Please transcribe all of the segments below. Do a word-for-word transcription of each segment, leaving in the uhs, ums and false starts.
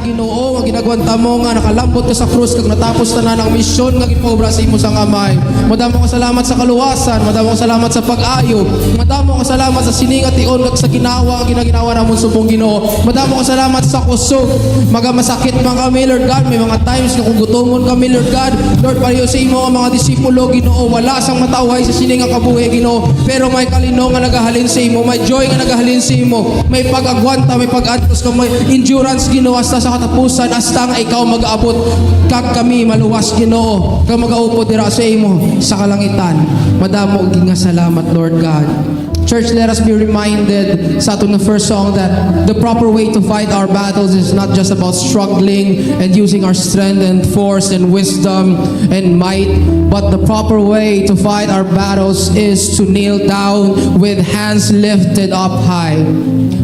Ginoo, nga ginagwanta mo nga nakalambot ka sa krus kag natapos tanan ang misyon nga ginpaobra sa imo sang Amay. Madamo ka salamat sa kaluwasan, madamo ka salamat sa pag-ayo, madamo ka salamat sa sini nga tion kag sa ginawa nga ginaginawa namon subong, Ginoo. Madamo ka salamat sa kusog. Maga masakit man kami, Lord God, may mga times nga kung gutomon kami, Lord God, Lord, pareho sa imo nga mga disipulo, Ginoo, wala sang matawhay sa sini nga kabuhi, Ginoo, pero may kalino nga nagahalin sa imo, may joy nga nagahalin sa imo, may pag-agwanta, may pag-antos, kag may endurance, Ginoo, hasta sa katapusan, hasta nga ikaw mag-abot kag kami maluwas, Ginoo, kag magaupod dira sa imo sa kalangitan. Madamo gid nga salamat, Lord God. Church, let us be reminded sa aton nga first song that the proper way to fight our battles is not just about struggling and using our strength and force and wisdom and might, but the proper way to fight our battles is to kneel down with hands lifted up high.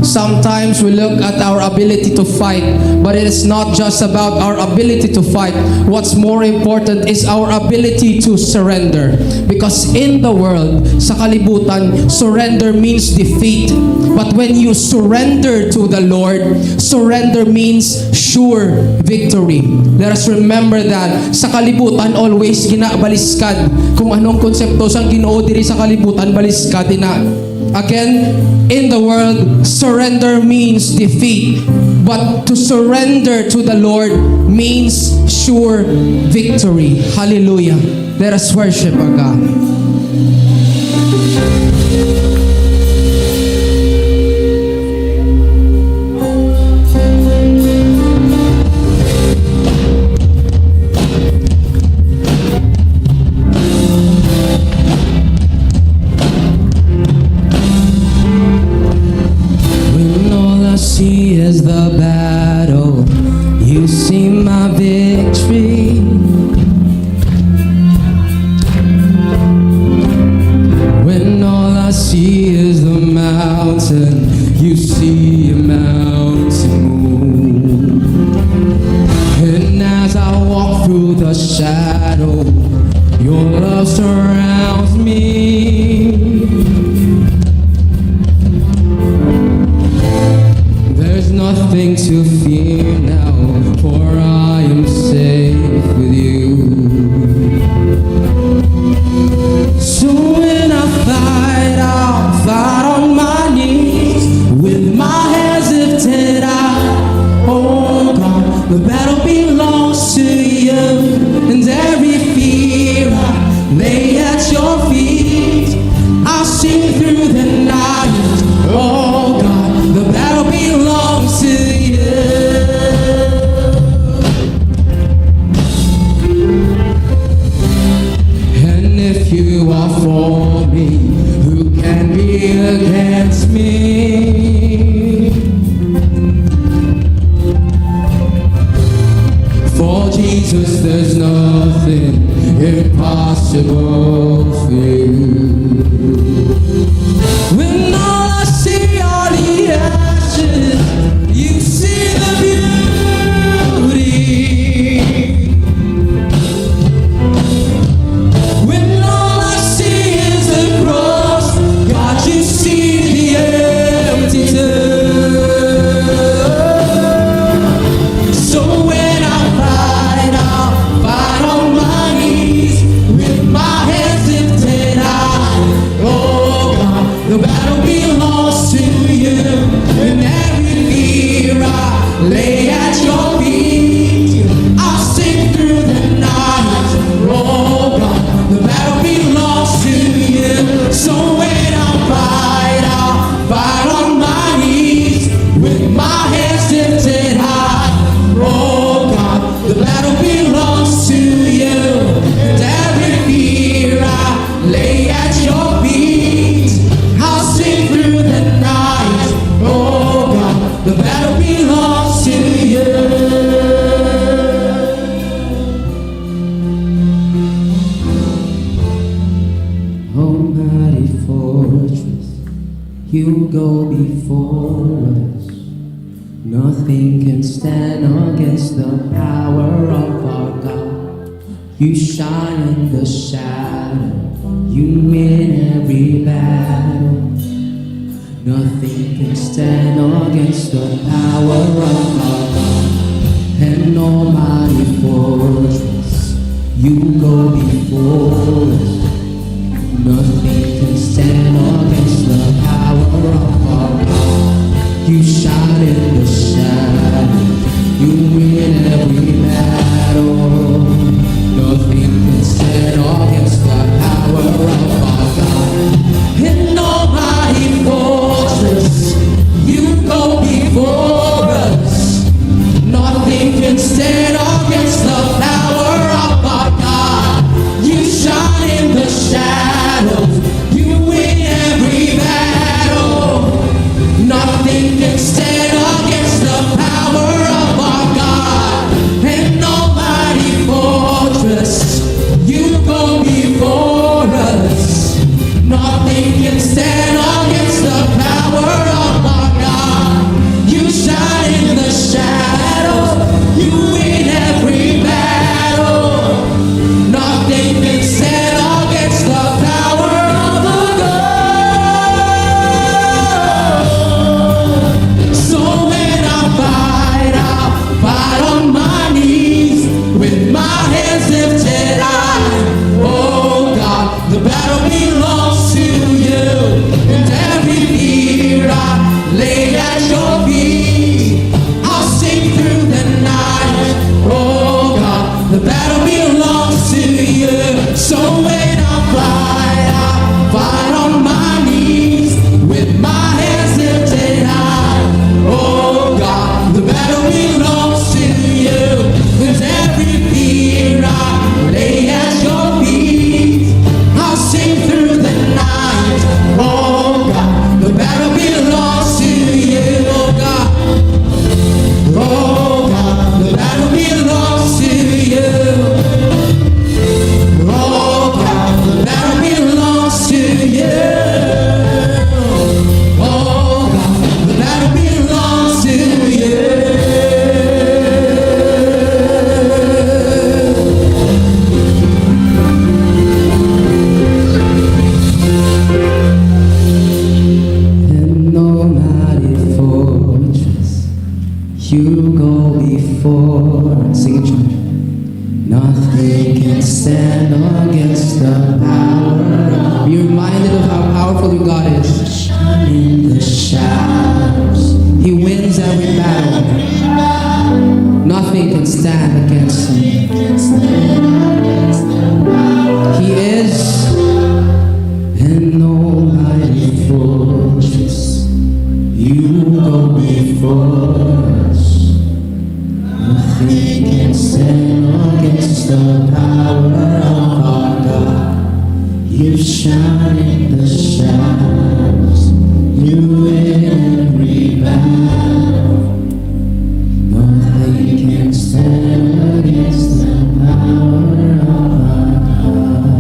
Sometimes we look at our ability to fight, but it is not just about our ability to fight. What's more important is our ability to surrender. Because in the world, sa kalibutan, surrender means defeat. But when you surrender to the Lord, surrender means sure victory. Let us remember that. Sa kalibutan, always ginabaliskad. Kung anong konsepto sang Ginoo diri sa kalibutan, baliskad ina. Again, in the world, surrender means defeat. But to surrender to the Lord means sure victory. Hallelujah. Let us worship our God. When all I see is the battle, you see my victory. When all I see is the mountain, you see a mountain move. And as I walk through the shadow, your love surrounds me. There's nothing to fear now, for I am safe with you. So when I fight, I'll fight on my knees with my hands lifted high. Oh God, the battle belongs to you, and every fear I lay at your feet. I'll sing through the night. Oh God, the battle belongs to you. And if you are for me, who can be against me? For Jesus, there's nothing impossible for you. When all I see are the ashes, you see the beauty. When all I see is the cross, God, you see the empty tomb. So when I fight, I'll fight on my knees with my hands lifted high. Oh God, the battle belongs to you, and every fear I lay at your feet. I'll sing through the night. Oh God, the battle belongs to you. So when I fight, I'll fight on my knees with my hands lifted high. Oh God, the battle belongs to you, and every fear I lay at your feet. I'll sing through the night. Oh God, the battle belongs to you. Almighty fortress, you go before us. Nothing can stand against the power of our God. You shine in the shadow, you win every battle. Nothing can stand against the power of our God. An almighty fortress, you go before us. Nothing can stand against the power of our God. You shine in the shadows, you win every battle. Nothing can stand against the power of our God. An almighty fortress, you go before us. Nothing can stand against the power of our God. You shine in the shadows. You win every battle. Nothing can stand against the power of our God. An almighty fortress, you go before us. Nothing can stand against the power of our God. You shine in the shadows. You win every battle. Nothing can stand against the power of our God. So when I fight, I fight on my knees with my hands lifted high. Oh God, the battle belongs to you, and every fear I lay at your feet. I'll sing through the night. Oh God, the battle belongs to you. So when I fight, I fight on my knees with my hands lifted high. Oh God, the battle belongs to you. And every fear I lay at your feet. I'll sing through the night. Oh God, the battle belongs to you. Oh God, oh God, the battle belongs to you. Oh God, the battle belongs to you. Oh God, the battle belongs to you. An almighty fortress, you go before. Sing it, church. Nothing can stand against the power of. Be reminded of how powerful your God is. Shine in the shadows. He wins every battle. Nothing can stand against him. He is an almighty fortress. You go before us. Nothing can stand against the power of our God. You shine in the shadows. You win every battle. Nothing can stand against the power of our God.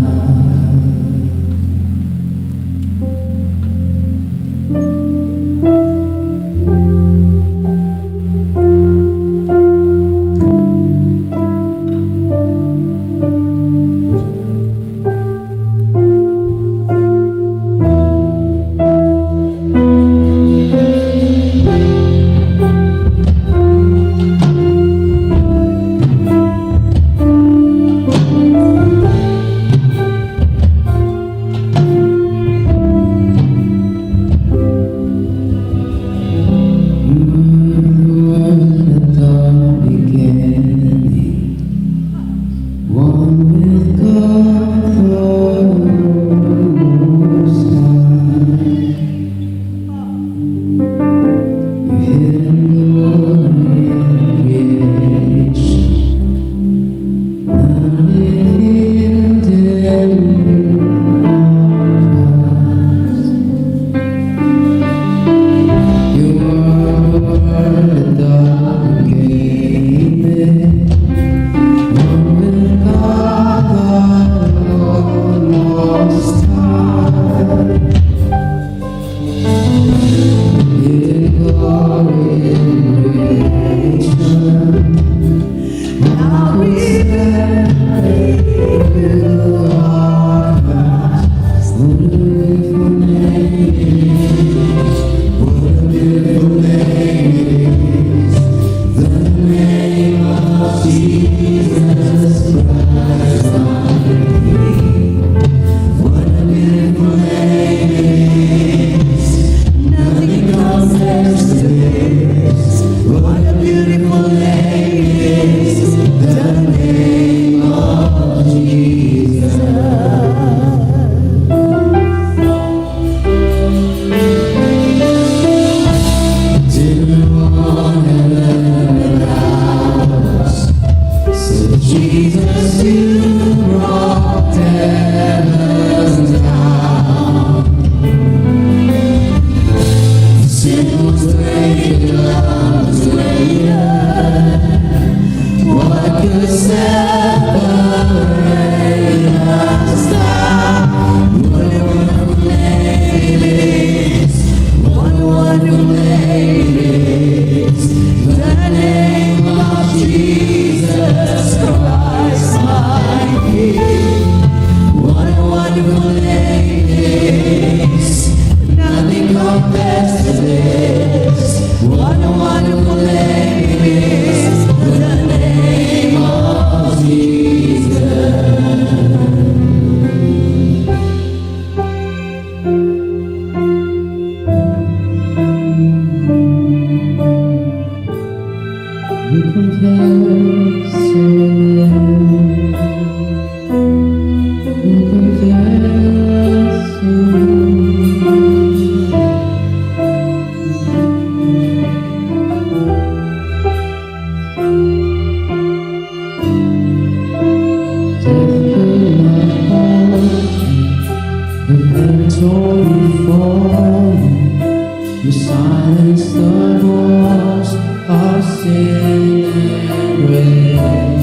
Sing and reign.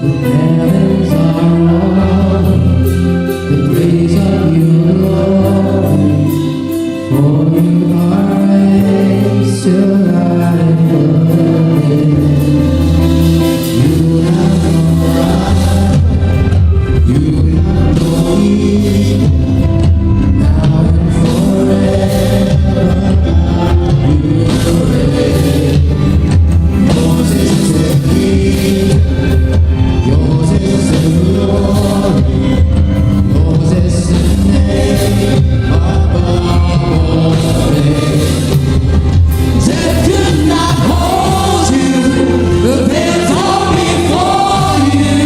The heavens are roaring the praise of your glory. For you are raised to life again. You have no rival, you have no equal. Now and forever, God, you reign. Yours is the kingdom, yours is the glory, yours is the name above all names. Death could not hold you, the veil tore before you.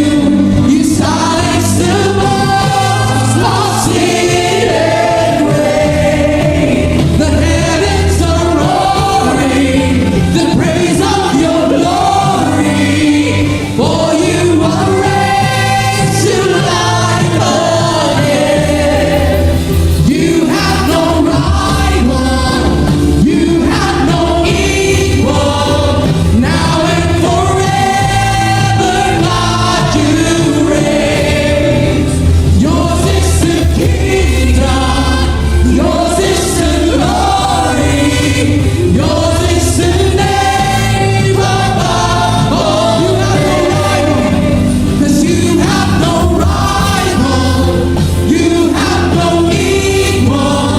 You silenced the voice of sin and grave. The heavens are roaring the praise of your glory. For you are raised to life again. You have no rival, you have no equal. Now and forever, God, you reign. Yours is the kingdom, yours is the glory, yours is the name above all. You have no rival, 'cause you have no rival, you have no equal.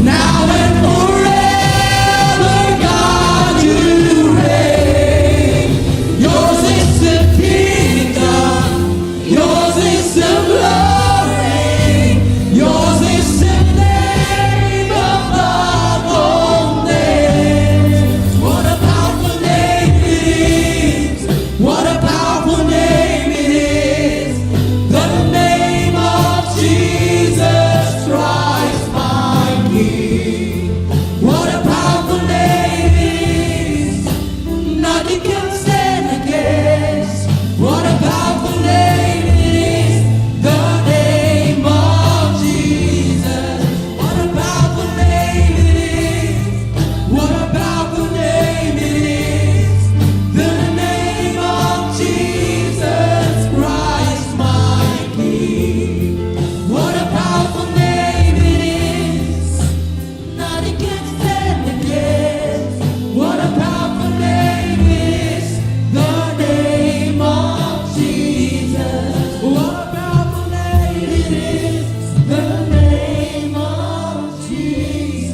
Now and forever, God, you reign. Yours is the kingdom, yours is the glory, yours is the name above all names. What a powerful name it is. What a powerful name it is. The name of Jesus Christ, my King. What a powerful name it is. Nothing can stand against. What a powerful name it is. The name of Jesus. What a powerful name it is. What a powerful name it is. The name of Jesus Christ, my King. What a powerful name it is. Nothing can stand against. What a powerful name it is, the name of Jesus. What a powerful name it is, the name of Jesus.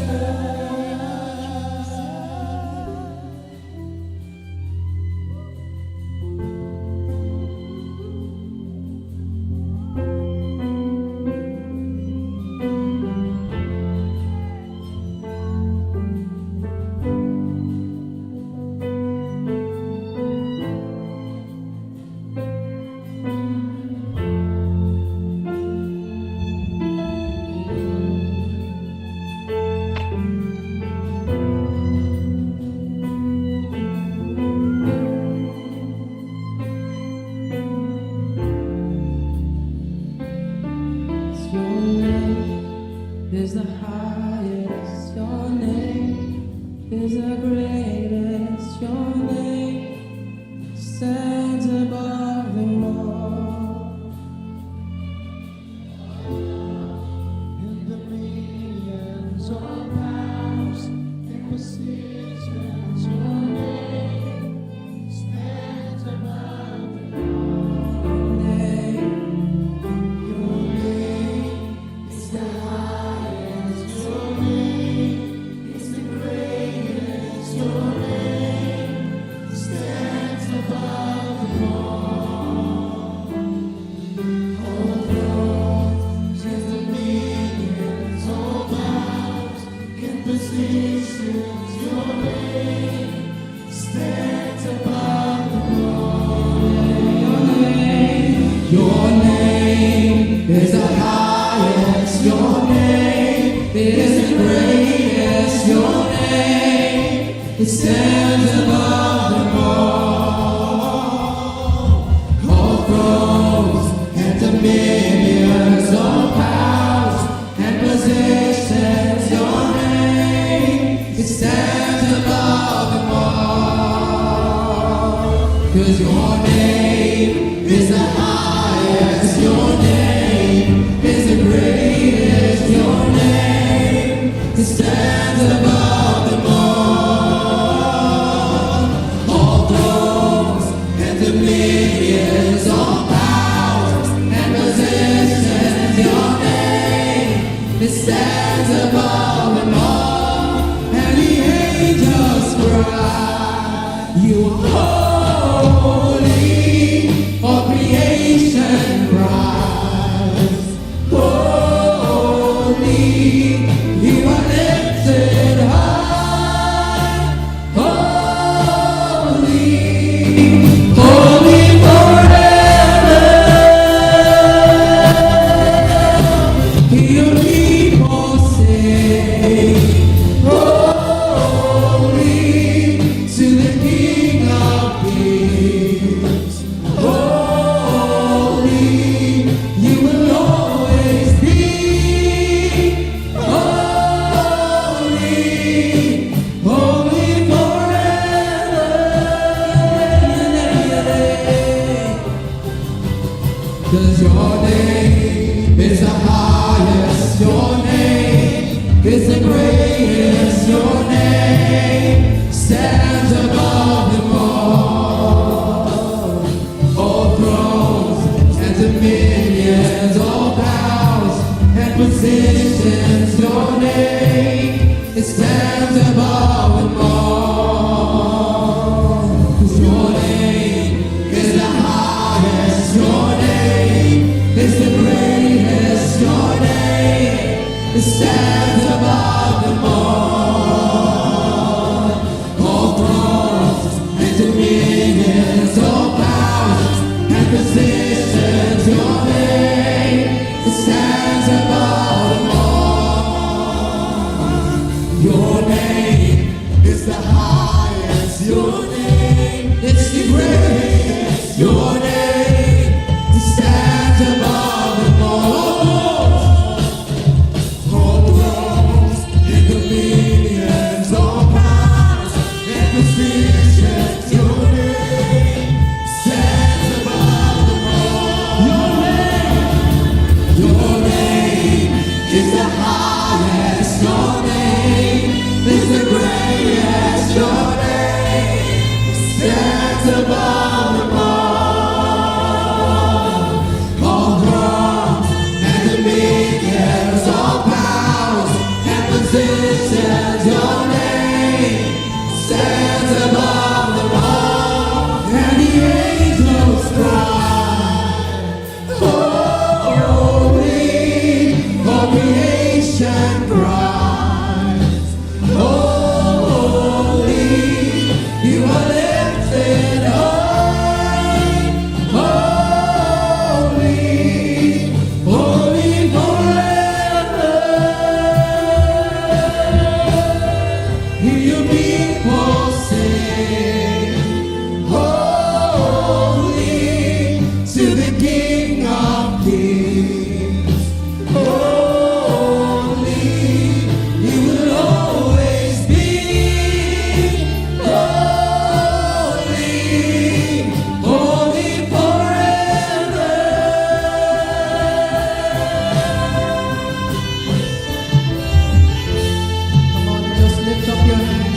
Your name is the highest, your name is the greatest, your name stands above them all. In the millions of powers and positions, your name stands above them all. Your name, your name is the highest, your name is the greatest, your name stands above them all. All thrones and dominions, all powers and positions, your name stands above them all. Your name, your name is the highest. Your name is the greatest. Your name, it stands above them all. All thrones and dominions, all powers and positions, your name, it stands above them all. 'Cause your name is the highest, your name is the greatest, your name, it stands above them all. All thrones and dominions, all powers and positions, your name, it stands above them all. And the angels cry, you are holy, all creation cries, holy, you are lifted high, holy, holy forever. Your people sing, holy to the King of Kings. Holy, you will always be. Holy, holy forever. 'Cause your name is the highest, your name is the greatest, your name stands above them all. All thrones and dominions, all powers and positions, your name, it stands above them all. 'Cause your name is the highest, your name is the greatest, your name, it stands above them all. All thrones and dominions, all powers and positions, your name, it stands above them all. Your name is the highest, your name is the greatest, your name, it stands above them all. All thrones and dominions, all powers and positions, your name stands above them all. Your name, your name is the highest. Your name is the greatest. Your name stands above them all. All thrones and dominions, all powers and positions, your name stands above them all. And the angels cry, holy, all creation cries, holy, you are lifted high. Holy, holy forever. Hear your people sing, holy to the King of Kings. Holy, you will always be. Holy, holy forever. Come on, just lift up your hands.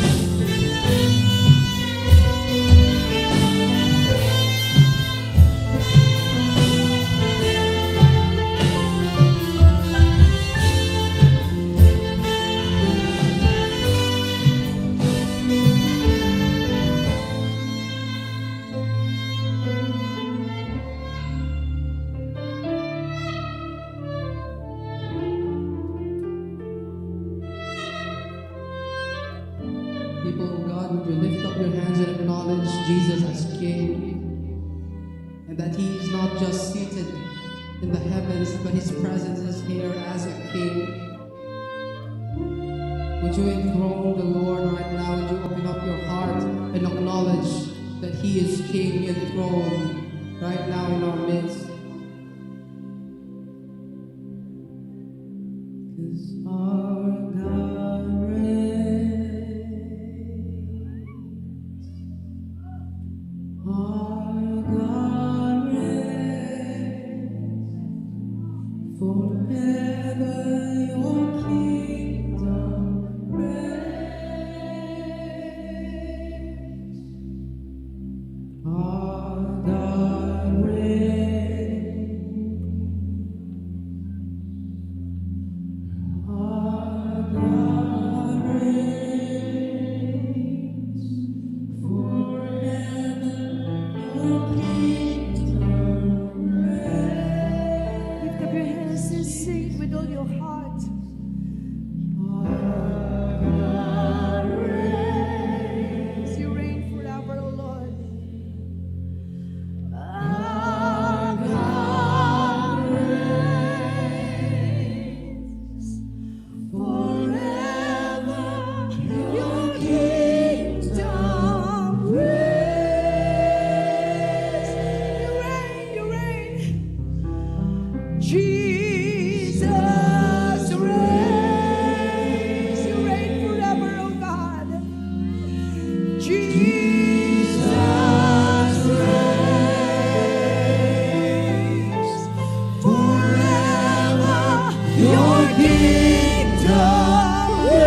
People of God, would you lift up your hands and acknowledge Jesus as King? And that He is not just seated in the heavens, but His presence is here as a King. Would you enthrone the Lord right now? Would you open up your heart and acknowledge that He is King enthroned right now in our midst? 'Cause our God reigns. Our God reigns. Our God reigns. Forever your kingdom reigns. Lift up your hands and sing with all your heart. Our God reigns. You reign forever, O Lord. Our God reigns. Forever your kingdom reigns. You reign, you reign. Jesus reigns. You reign forever, O God. Jesus reigns. Forever your kingdom reigns.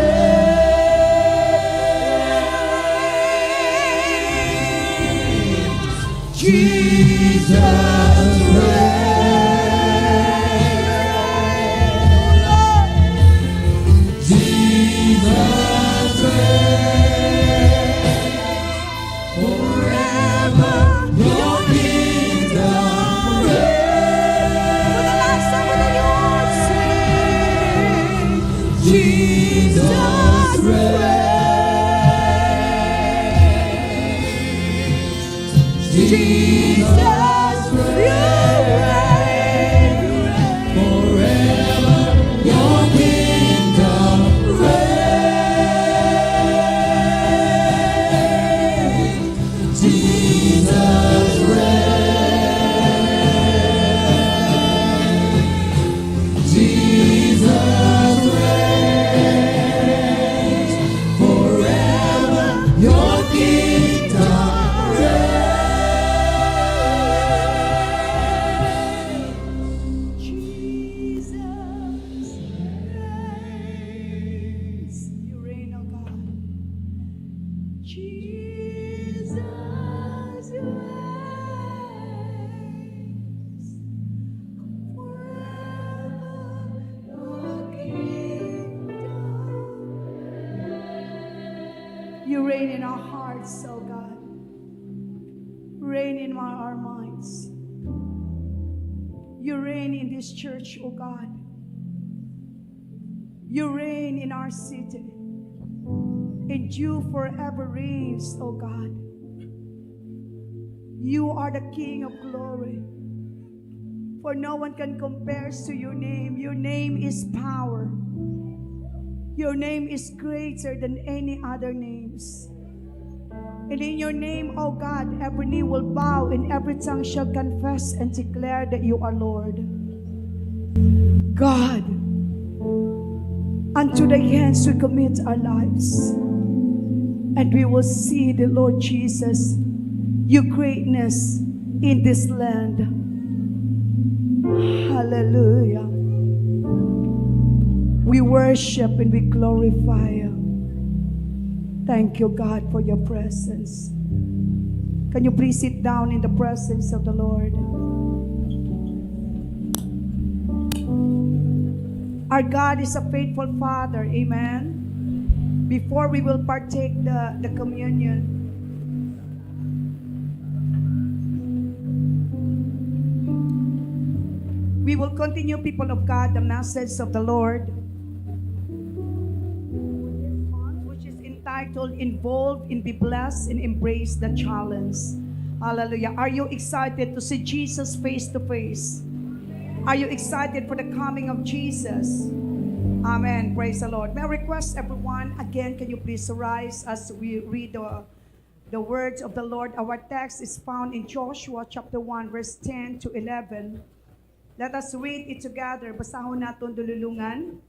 Jesus reigns. Jesus reigns. Forever your kingdom reigns. With the last song, with the Lord sing. Jesus reigns. Jesus, you reign. Forever your kingdom reigns. Jesus reigns. Jesus reigns. Forever your kingdom reigns. Jesus reigns. You reign, O God. Jesus reigns. Forever your kingdom. You reign in our hearts, O God. Reign in our, our minds. You reign in this church, O God. You reign in our city. And you forever reigns, O God. You are the King of glory. For no one can compare to your name. Your name is power. Your name is greater than any other names. And in your name, O God, every knee will bow and every tongue shall confess and declare that you are Lord. God, unto thy hands we commit our lives, and we will see the Lord Jesus, your greatness in this land. Hallelujah. We worship and we glorify you. Thank you, God, for your presence. Can you please sit down in the presence of the Lord? Our God is a faithful Father. Amen. Before we will partake the, the communion, we will continue, people of God, the message of the Lord, which is entitled Involved in Be Blessed and Embrace the Challenge. Hallelujah. Are you excited to see Jesus face to face? Are you excited for the coming of Jesus? Amen. Praise the Lord. May I request everyone, again, can you please rise as we read the, the words of the Lord? Our text is found in Joshua chapter one, verse ten to eleven. Let us read it together. Basahon naton dululungan.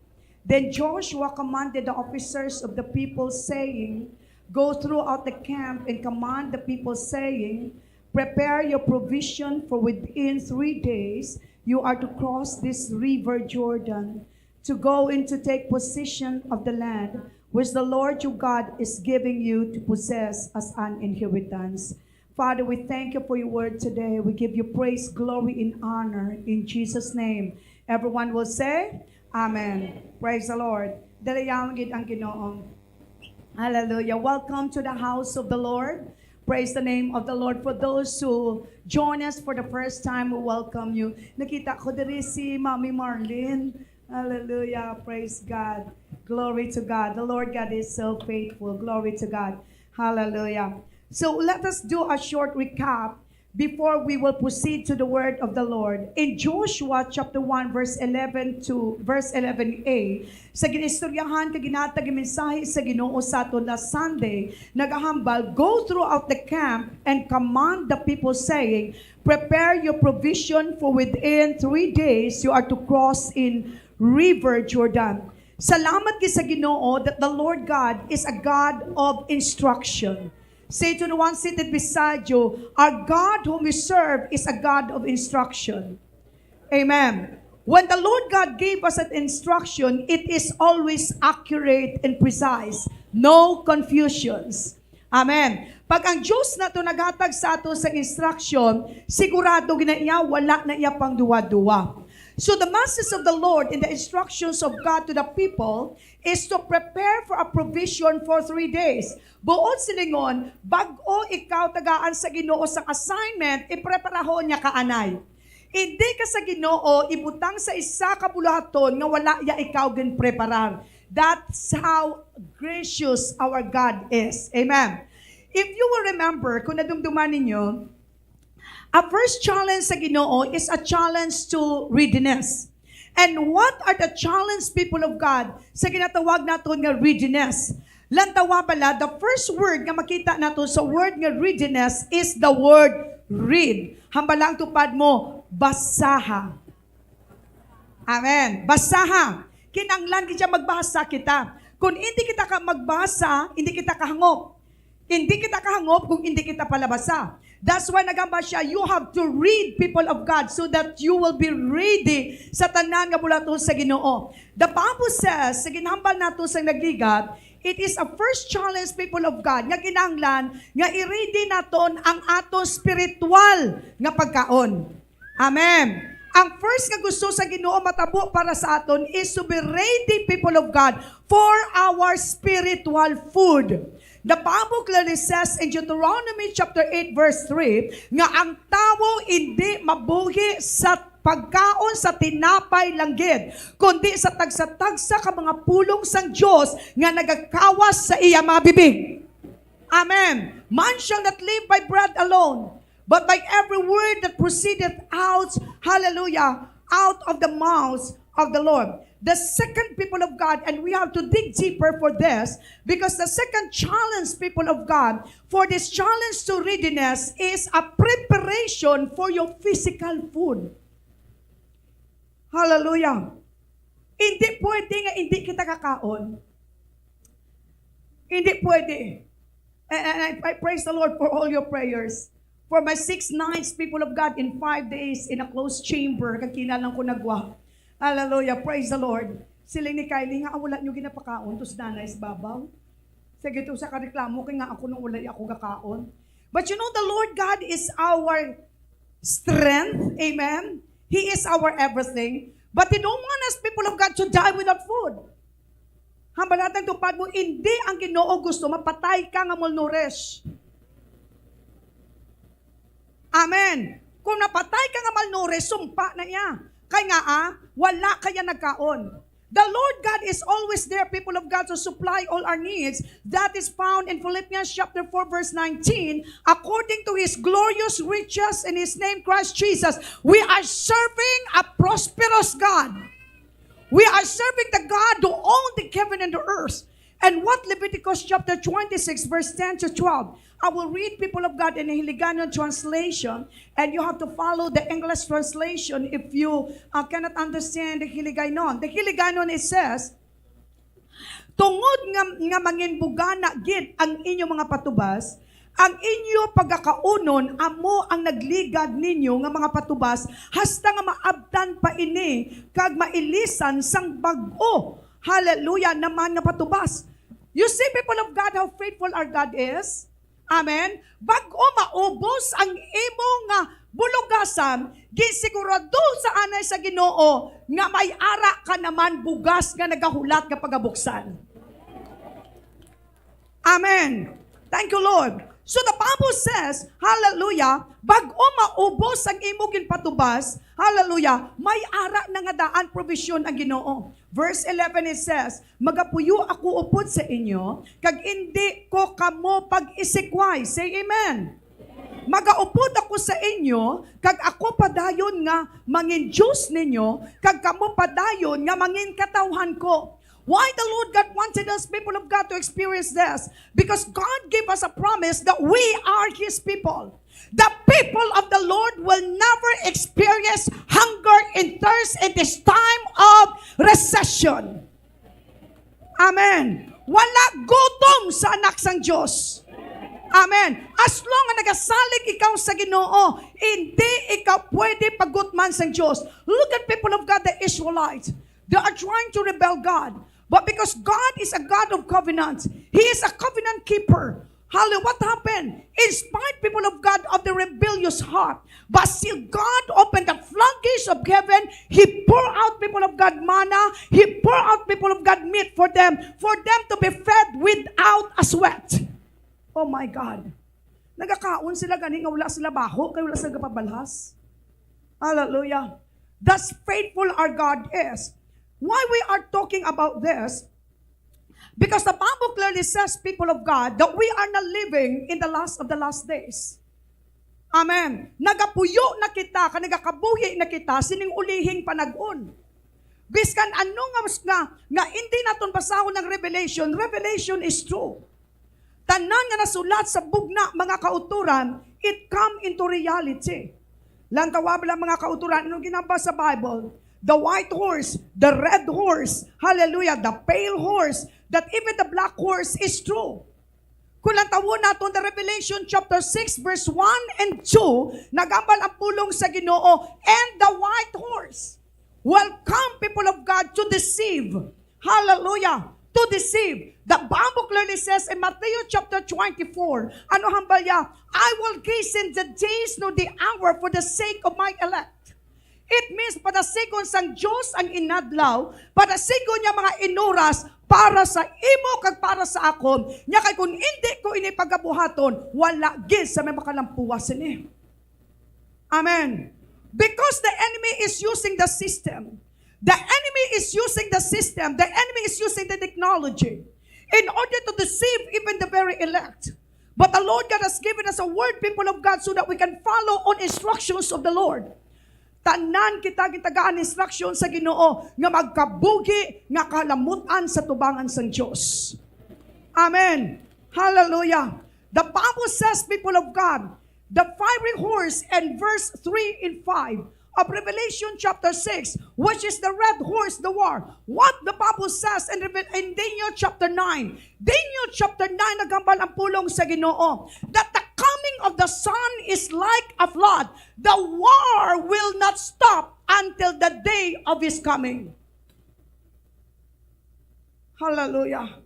Then Joshua commanded the officers of the people, saying, "Go throughout the camp and command the people, saying, 'Prepare your provision, for within three days you are to cross this river Jordan to go in to take possession of the land which the Lord your God is giving you to possess as an inheritance.'" Father, we thank you for your word today. We give you praise, glory, and honor in Jesus' name. Everyone will say, Amen. Praise the Lord. Dalayawon gid ang Ginoo. Hallelujah. Welcome to the house of the Lord. Praise the name of the Lord. For those who join us for the first time, we welcome you. Nakita ko diri si Mami Marlene. Hallelujah. Praise God. Glory to God. The Lord God is so faithful. Glory to God. Hallelujah. So let us do a short recap before we will proceed to the word of the Lord. In Joshua chapter one, verse eleven to verse eleven A, sa ginistoryahan kag ginatag nga mensahe sa Ginoo sa aton last Sunday, nagahambal, "Go throughout the camp and command the people, saying, 'Prepare your provision, for within three days you are to cross in River Jordan.'" Salamat gid sa Ginoo that the Lord God is a God of instruction. Say to the one seated beside you, "Our God whom we serve is a God of instruction." Amen. When the Lord God gave us an instruction, it is always accurate and precise. No confusions. Amen. Pag ang Diyos nato naghatag sa ato sa instruction, sigurado gid na iya, wala na iya pang duwa-duwa. So the message of the Lord in the instructions of God to the people is to prepare for a provision for three days. Buot silingon, bag-o ikaw tagaan sa Ginoo sang assignment, ipreparahon niya ka anay. Hindi ka sa Ginoo ibutang sa isa ka buluhaton nga wala ya ikaw ginpreparar. That's how gracious our God is. Amen. If you will remember, kung nadumduman ninyo, a first challenge sa Ginoo is a challenge to readiness. And what are the challenge, people of God, sa ginatawag naton nga readiness? Lantawa bala, the first word nga makita nato sa word nga readiness is the word read. Hambala ang tupad mo, basaha. Amen. Basaha. Kinahanglan gid siya magbasa kita. Kung hindi kita ka magbasa, hindi kita kahangop. Hindi kita kahangop kung hindi kita palabasa. That's why nagamba siya, you have to read, people of God, so that you will be ready sa tanan nga bulaton sa Ginoo. The Bible says, sa ginhambal nato sa nagligat, it is a first challenge, people of God, nga kinahanglan nga i-ready naton ang aton spiritual nga pagkaon. Amen. Ang first nga gusto sa Ginoo matabo para sa aton is to be ready, people of God, for our spiritual food. The Bible clearly says in Deuteronomy chapter eight, verse three, nga ang tawo hindi mabuhi sa pagkaon sa tinapay lang gid, kundi sa tagsa-tagsa ka mga pulong sang Dios nga nagakawas sa iya mga bibig. Amen. Man shall not live by bread alone, but by every word that proceedeth out, hallelujah, out of the mouth of the Lord. The second, people of God, and we have to dig deeper for this, because the second challenge, people of God, for this challenge to readiness is a preparation for your physical food. Hallelujah. Hindi pwede nga hindi kita kakaon. Hindi pwede. And, and I, I praise the Lord for all your prayers. For my six nights, people of God, in five days, in a closed chamber, kag kinahanglan ko nagwa. Hallelujah. Praise the Lord. Siling ni Kylie nga, "Ah, wala nyo ginapakaon, tus nanay sa babaw." Sige, to sa kareklamo, kay nga ako nung wala ako gakaon. But you know, the Lord God is our strength. Amen? He is our everything. But He don't want us, people of God, to die without food. Hambalatan tupad mo, hindi ang Ginoo gusto mapatay ka nga malnourished. Amen. Kung napatay ka nga malnourished, sumpa na iya. Kay nga, ah, wala kaya nagkaon. The Lord God is always there, people of God, to supply all our needs. That is found in Philippians chapter four, verse nineteen. According to His glorious riches in His name, Christ Jesus, we are serving a prosperous God. We are serving the God who owned the heaven and the earth. And what Leviticus chapter twenty-six, verse ten to twelve, I will read, people of God, in a Hiligaynon translation, and you have to follow the English translation if you, uh, cannot understand the Hiligaynon. The Hiligaynon, it says, "Tungod nga, nga manginbugana gid ang inyo mga patubas, ang inyo pagakaunon amo ang nagligad ninyo nga mga patubas, hasta nga maabtan pa ini kag mailisan sang bag-o." Hallelujah naman nga patubas. You see, people of God, how faithful our God is? Amen? Bag-o maubos ang imo nga bulugasan, ginsigurado sa anay sa Ginoo nga may ara ka naman bugas nga nagahulat nga pagabuksan. Amen. Thank you, Lord. So the Bible says, hallelujah, bag-o maubos ang imo ginpatubas, hallelujah, may ara na nga daan provision ang Ginoo. Verse eleven, it says, "Magapuyo ako upod sa inyo, kag indi ko kamo pag-isikway." Say amen. "Magaupod ako sa inyo, kag ako padayon nga mangin Dios ninyo, kag kamo padayon nga mangin katawhan ko." Why the Lord God wanted us, people of God, to experience this? Because God gave us a promise that we are His people. The people of the Lord will never experience hunger and thirst in this time of recession. Amen. Wala gutom sa anak sang Dios. Amen. As long nga nagasalig ikaw sa Ginoo, hindi ikaw pwede pagutman sang Dios. Look at, people of God, the Israelites. They are trying to rebel God. But because God is a God of covenants, He is a covenant keeper. Hallelujah. What happened? In spite, people of God, of the rebellious heart, but still God opened the floodgates of heaven. He poured out, people of God, manna. He poured out, people of God, meat for them, for them to be fed without a sweat. Oh my God. Nagakaon sila gani nga wala sila baho, kay wala sila gapabalhas. Hallelujah. Thus faithful our God is. Why we are talking about this? Because the Bible clearly says, people of God, that we are not living in the last of the last days. Amen. Nagapuyo na kita, ka nagakabuhi na kita sining ulihing panag-on. Biskan ano nga, nga, nga hindi naton basahon ang Revelation, Revelation is true. Tanan nga nasulat sa bugna, mga kauturan, it come into reality. Lantawa bala, mga kauturan, ano ginhambal sa Bible? The white horse, the red horse, hallelujah, the pale horse, that even the black horse is true. Kung lantawon naton the Revelation chapter six, verse one and two, nagambal ang pulong sa Ginoo, "And the white horse will come, people of God, to deceive." Hallelujah. To deceive. The Bible clearly says in Matthew chapter twenty-four, ano hambal niya? "I will hasten the days nor the hour for the sake of my elect." It means, padasigon sang Dios ang inadlaw, padasigon niya mga inuras para sa imo kag para sa akon. Nya kay kung indi ko ini pagabuhaton, wala gid sa may makalampuwas sini. Amen. Because the enemy is using the system. The enemy is using the system. The enemy is using the technology in order to deceive even the very elect. But the Lord God has given us a word, people of God, so that we can follow on instructions of the Lord. Tanan kita gitagaan instruction sa Ginoo nga magkabuhi nga kalamutan sa tubangan sang Dios. Amen. Hallelujah. The Bible says, people of God, the fiery horse in verse three and five of Revelation chapter six, which is the red horse, the war. What the Bible says in Revel-, in Daniel chapter nine. Daniel chapter nine, nagambal ang pulong sa Ginoo, that the coming of the sun is like a flood. The war will not stop until the day of his coming. Hallelujah.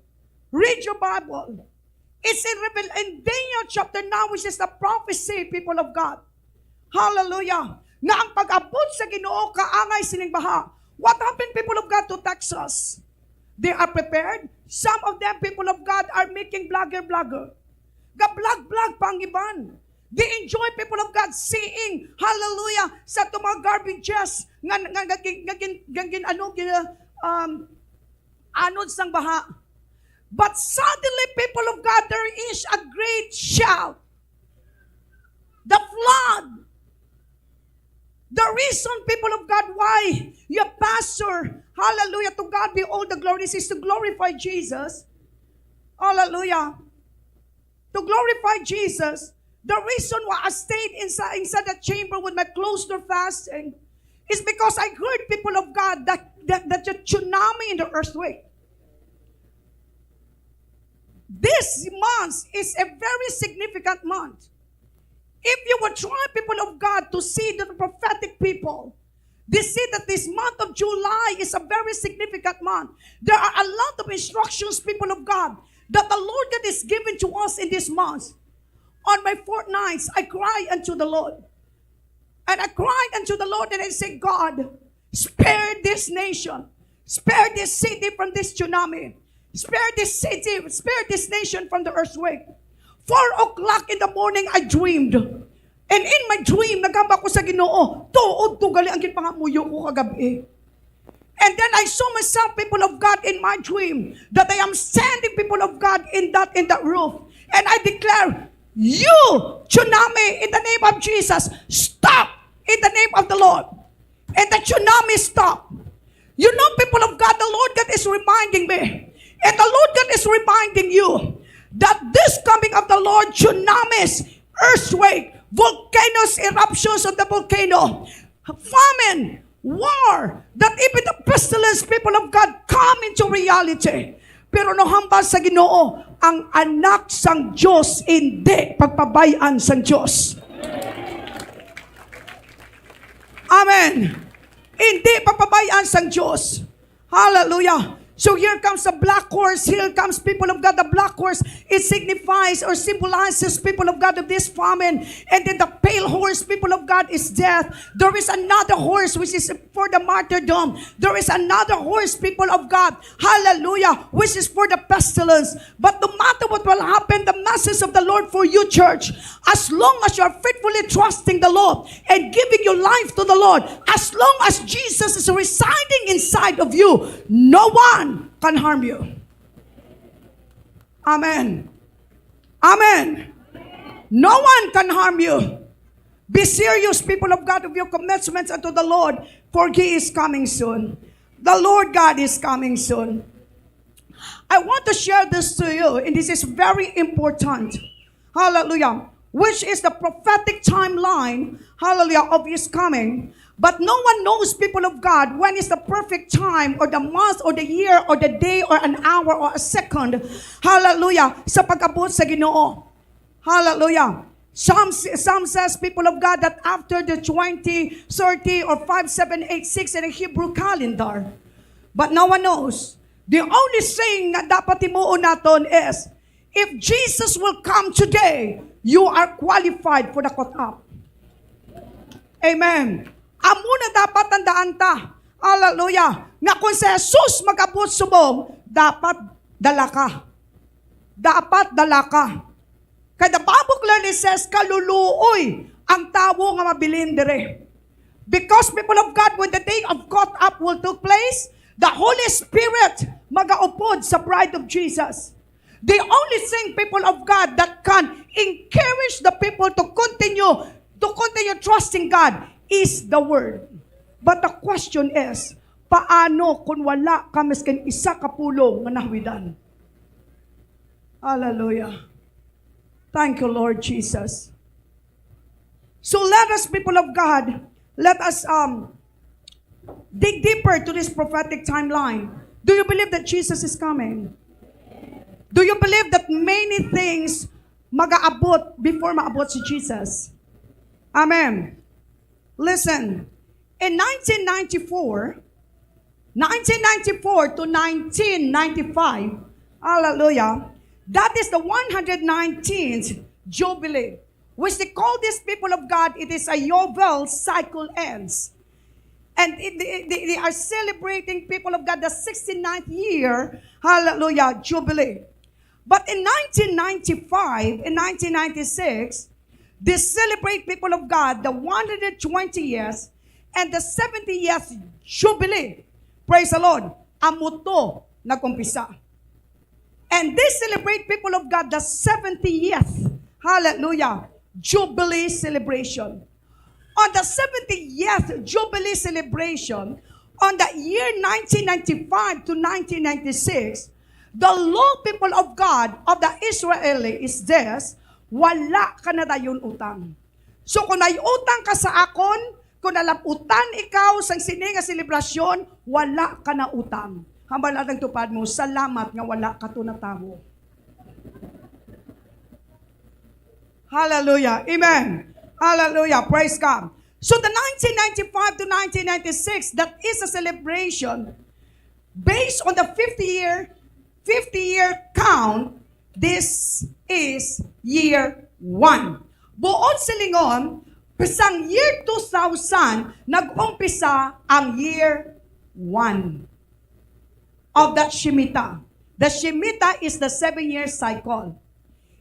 Read your Bible. It's in Revel-, in Daniel chapter nine, which is the prophecy, people of God. Hallelujah. Nga ang pag-abot sa Ginoo kaangay sining baha. What happened, people of God, to Texas? They are prepared. Some of them, people of God, are making blogger-blogger. Ga-vlog-vlog pa ang iban. They enjoy, people of God, seeing, hallelujah, sa itong mga garbages nga, nga, nga, gin-, nga, gin-, nga gin-, ano, gin-, um, anod sang baha. But suddenly, people of God, there is a great shout. The flood. The reason, people of God, why your pastor, hallelujah, to God be all the glory, is to glorify Jesus. Hallelujah. To glorify Jesus, the reason why I stayed inside, inside the chamber with my closed door fasting is because I heard, people of God, that, that, that the tsunami and the earthquake. This month is a very significant month. If you would try, people of God, to see the prophetic people, they see that this month of July is a very significant month. There are a lot of instructions, people of God, that the Lord God is giving to us in this month. On my fortnights, I cry unto the Lord. And I cried unto the Lord and I said, "God, spare this nation. Spare this city from this tsunami. Spare this city, spare this nation from the earthquake." Four o'clock in the morning, I dreamed. And in my dream, naghambal ko sa Ginoo, "Tuod to gali ang ginpangamuyo ko kagabi." And then I saw myself, people of God, in my dream, that I am standing, people of God, in that, in that roof. And I declare, "You, tsunami, in the name of Jesus, stop in the name of the Lord." And the tsunami stopped. You know, people of God, the Lord God is reminding me, and the Lord God is reminding you that this coming of the Lord, tsunamis, earthquake, volcanoes, eruptions of the volcano, famine, war, that even the pestilence, people of God, come into reality. Pero nahambal sa Ginoo, ang anak sang Dios hindi pagpabay-an sang Dios. Amen. Hindi pagpabay-an sang Dios. Hallelujah. So here comes the black horse. Here comes, people of God. The black horse, it signifies or symbolizes, people of God, of this famine. And then the pale horse, people of God, is death. There is another horse which is for the martyrdom. There is another horse, people of God. Hallelujah. Which is for the pestilence. But no matter what will happen, the message of the Lord for you, church, as long as you are faithfully trusting the Lord and giving your life to the Lord, as long as Jesus is residing inside of you, no one can harm you. Amen. Amen. No one can harm you. Be serious, people of God, of your commitments unto the Lord, for He is coming soon. The Lord God is coming soon. I want to share this to you, and this is very important. Hallelujah. Which is the prophetic timeline, hallelujah, of His coming. But no one knows, people of God, when is the perfect time or the month or the year or the day or an hour or a second, hallelujah, sa pag-abot sa Ginoo. Hallelujah. Some, some says, people of God, that after the twenty, thirty, or five, seven, eight, six in the Hebrew calendar. But no one knows. The only thing nga dapat himuon naton is, if Jesus will come today, you are qualified for the caught up. Amen. Amo na dapat tandaan ta. Hallelujah. Nga kung si Jesus mag-abot subong, dapat dala ka. Dapat dala ka. Kay the Bible clearly says, "Kaluluoy ang tawo nga mabilin dire." Because, people of God, when the day of caught up will took place, the Holy Spirit magaupod sa bride of Jesus. The only thing, people of God, that can encourage the people to continue, to continue trusting God is the Word. But the question is, paano kung wala ka maskin isa ka pulong nga nahuwidan? Hallelujah. Thank you, Lord Jesus. So let us, people of God, let us, um, dig deeper to this prophetic timeline. Do you believe that Jesus is coming? Do you believe that many things magaabot before maabot si Jesus? Amen. Listen, in nineteen ninety-four, nineteen ninety-four to nineteen ninety-five, hallelujah, that is the one hundred nineteenth Jubilee, which they call this, people of God, it is a Yovel cycle ends. And it, they, they, they are celebrating, people of God, the sixty-ninth year, hallelujah, Jubilee. But in nineteen ninety-five, in nineteen ninety-six, they celebrate, people of God, the one hundred twentieth and the seventieth Jubilee. Praise the Lord. Amo to nag-umpisa. And they celebrate, people of God, the seventieth, hallelujah, Jubilee celebration. On the seventieth Jubilee celebration, on the year nineteen ninety-five to nineteen ninety-six, the law, people of God, of the Israeli is this: wala ka na dayon utang. So, kung may utang ka sa akon, kung nalabutan ikaw sang sini nga selebrasyon, wala ka na utang. Hambal natin tupad mo, "Salamat nga wala ka to natawo." Hallelujah. Amen. Hallelujah. Praise God. So the nineteen ninety-five to nineteen ninety-six, that is a celebration based on the fifty year, fifty year count. This is year one. Buot silingon, sang year two thousand, nag-umpisa ang year one of that Shemitah. The Shemitah is the seven-year cycle.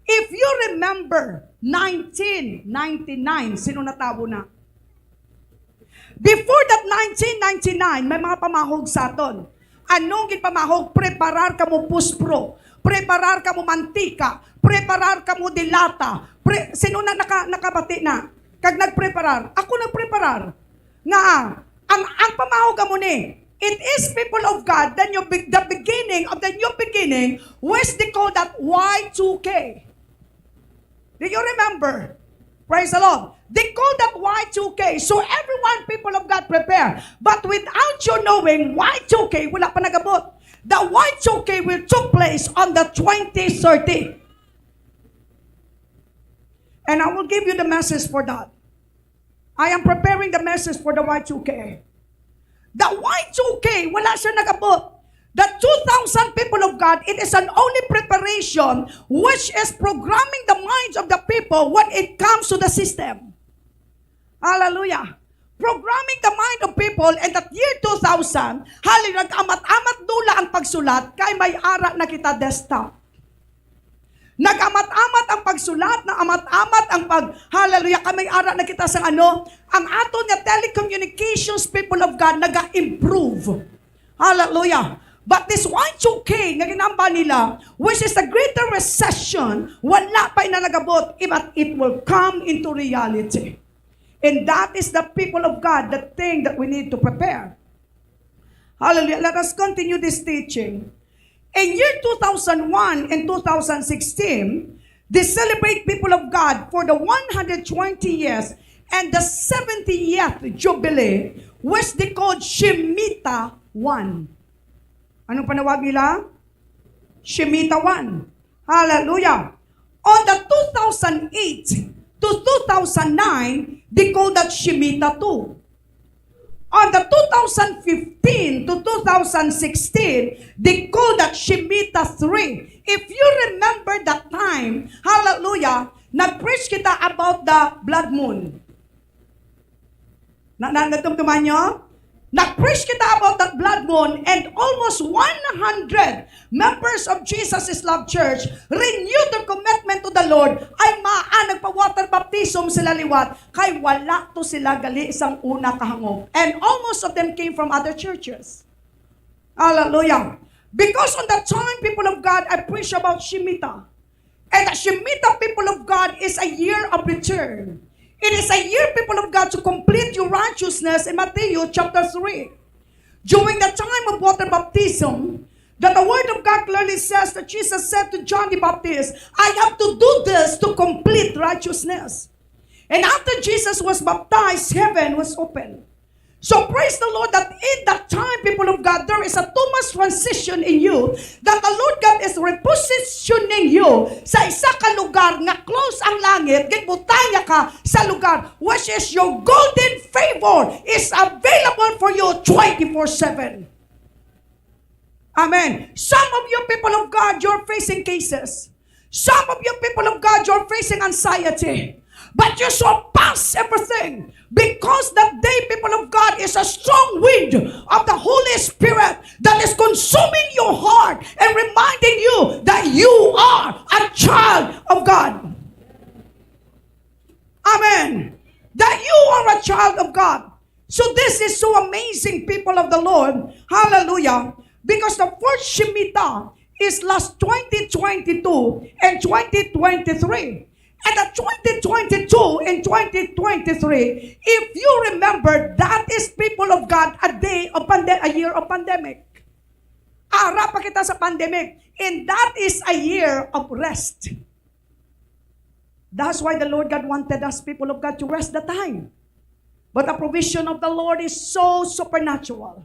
If you remember, nineteen ninety-nine, sino natawo na? Before that nineteen ninety-nine, may mga pamahog sa aton. Anong ginpamahog? Preparar kamo puspro, preparar kamo mantika, preparar kamo dilata. Pre-, sino na naka-, nakabati na? Kag nagpreparar? Ako nagpreparar. Nga, ang, ang pamahog amo ni, it is, people of God, the new be-, the beginning of the new beginning, which they call that Y two K. Do you remember? Praise the Lord. They call that Y two K. So everyone, people of God, prepare. But without you knowing, Y two K wala pa nagabot. The Y two K will took place on the twenty thirty. And I will give you the message for that. I am preparing the message for the Y two K. The Y two K, wala siya nagabot. The two thousand, people of God, it is an only preparation which is programming the minds of the people when it comes to the system. Hallelujah. Programming the mind of people in that year two thousand, hallelujah, nag-amat-amat dula ang pagsulat, kay may ara na kita desktop. Nag-amat-amat ang pagsulat, naamat-amat ang pag-, hallelujah, kay may ara na kita sa ano, ang aton nga telecommunications, people of God, naga-improve. Hallelujah. But this Y two K nga ginamba nila, which is the greater recession, wala pa ina nagabot, but it will come into reality. And that is the, people of God, the thing that we need to prepare. Hallelujah. Let us continue this teaching. In year two thousand one and two thousand sixteen, they celebrate, people of God, for the one hundred twenty years and the seventieth Jubilee, which they called Shemitah one. Anong panawag nila? Shemitah one. Hallelujah. On the two thousand eight to two thousand nine, they call that Shemitah two. On the two thousand fifteen to two thousand sixteen, they call that Shemitah three. If you remember that time, hallelujah, nag-preach kita about the blood moon. Na, na, natumtuman nyo? Nag-preach kita about that blood moon, and almost one hundred members of Jesus is Love Church renewed their commitment to the Lord. Ay maa, nagpa-water baptism sila liwat, kay wala to sila gali sang una kahangop. And almost of them came from other churches. Hallelujah. Because on that time, people of God, I preach about Shemitah. And the Shemitah, people of God, is a year of return. It is a year, people of God, to complete your righteousness in Matthew chapter three. During the time of water baptism, that the word of God clearly says that Jesus said to John the Baptist, "I have to do this to complete righteousness." And after Jesus was baptized, heaven was opened. So praise the Lord that in that time, people of God, there is a too much transition in you, that the Lord God is repositioning you sa isa ka lugar nga close ang langit, ginbutang niya ka sa lugar, which is your golden favor is available for you twenty-four seven. Amen. Some of you, people of God, you're facing cases. Some of you, people of God, you're facing anxiety. But you surpass everything, because that day, people of God, is a strong wind of the Holy Spirit that is consuming your heart and reminding you that you are a child of God. Amen. That you are a child of God. So this is so amazing, people of the Lord. Hallelujah. Because the first Shemitah is last twenty twenty-two and twenty twenty-three. And the twenty twenty-two and twenty twenty-three, if you remember, that is, people of God, a day of pande-, a year of pandemic. Ara pa kita sa pandemic. And that is a year of rest. That's why the Lord God wanted us, people of God, to rest the time. But the provision of the Lord is so supernatural.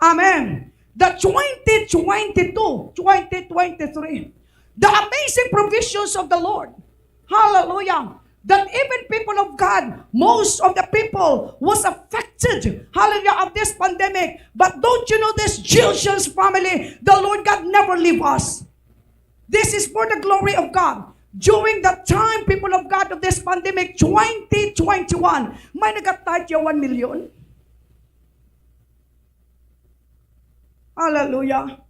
Amen. The twenty twenty-two, twenty twenty-three, the amazing provisions of the Lord. Hallelujah. That even, people of God, most of the people was affected, hallelujah, of this pandemic. But don't you know this, Children's Family? The Lord God never leave us. This is for the glory of God. During the time, people of God, of this pandemic, twenty twenty-one, may nagatight ya one million. Hallelujah.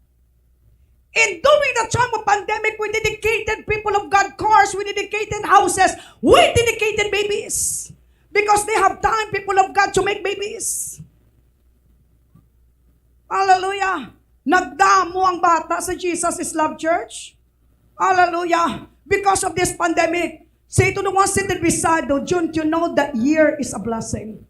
And during the time of pandemic, we dedicated, people of God, cars, we dedicated houses, we dedicated babies. Because they have time, people of God, to make babies. Hallelujah. Nagdamo ang bata sa Jesus is Love Church. Hallelujah. Because of this pandemic, say to the one seated beside you, "Don't you know that year is a blessing?"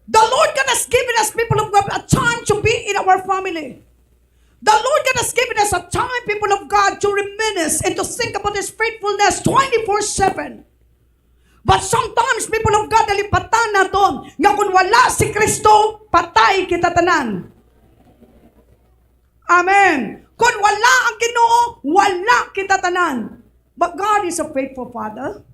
The Lord God has given us, people of God, a time to be in our family. The Lord God has given us a time, people of God, to reminisce and to think about His faithfulness twenty-four seven. But sometimes, people of God, nalipatan naton nga kung wala si Kristo, patay kita tanan. Amen. Kung wala ang Ginoo, wala kita tanan. But God is a faithful Father.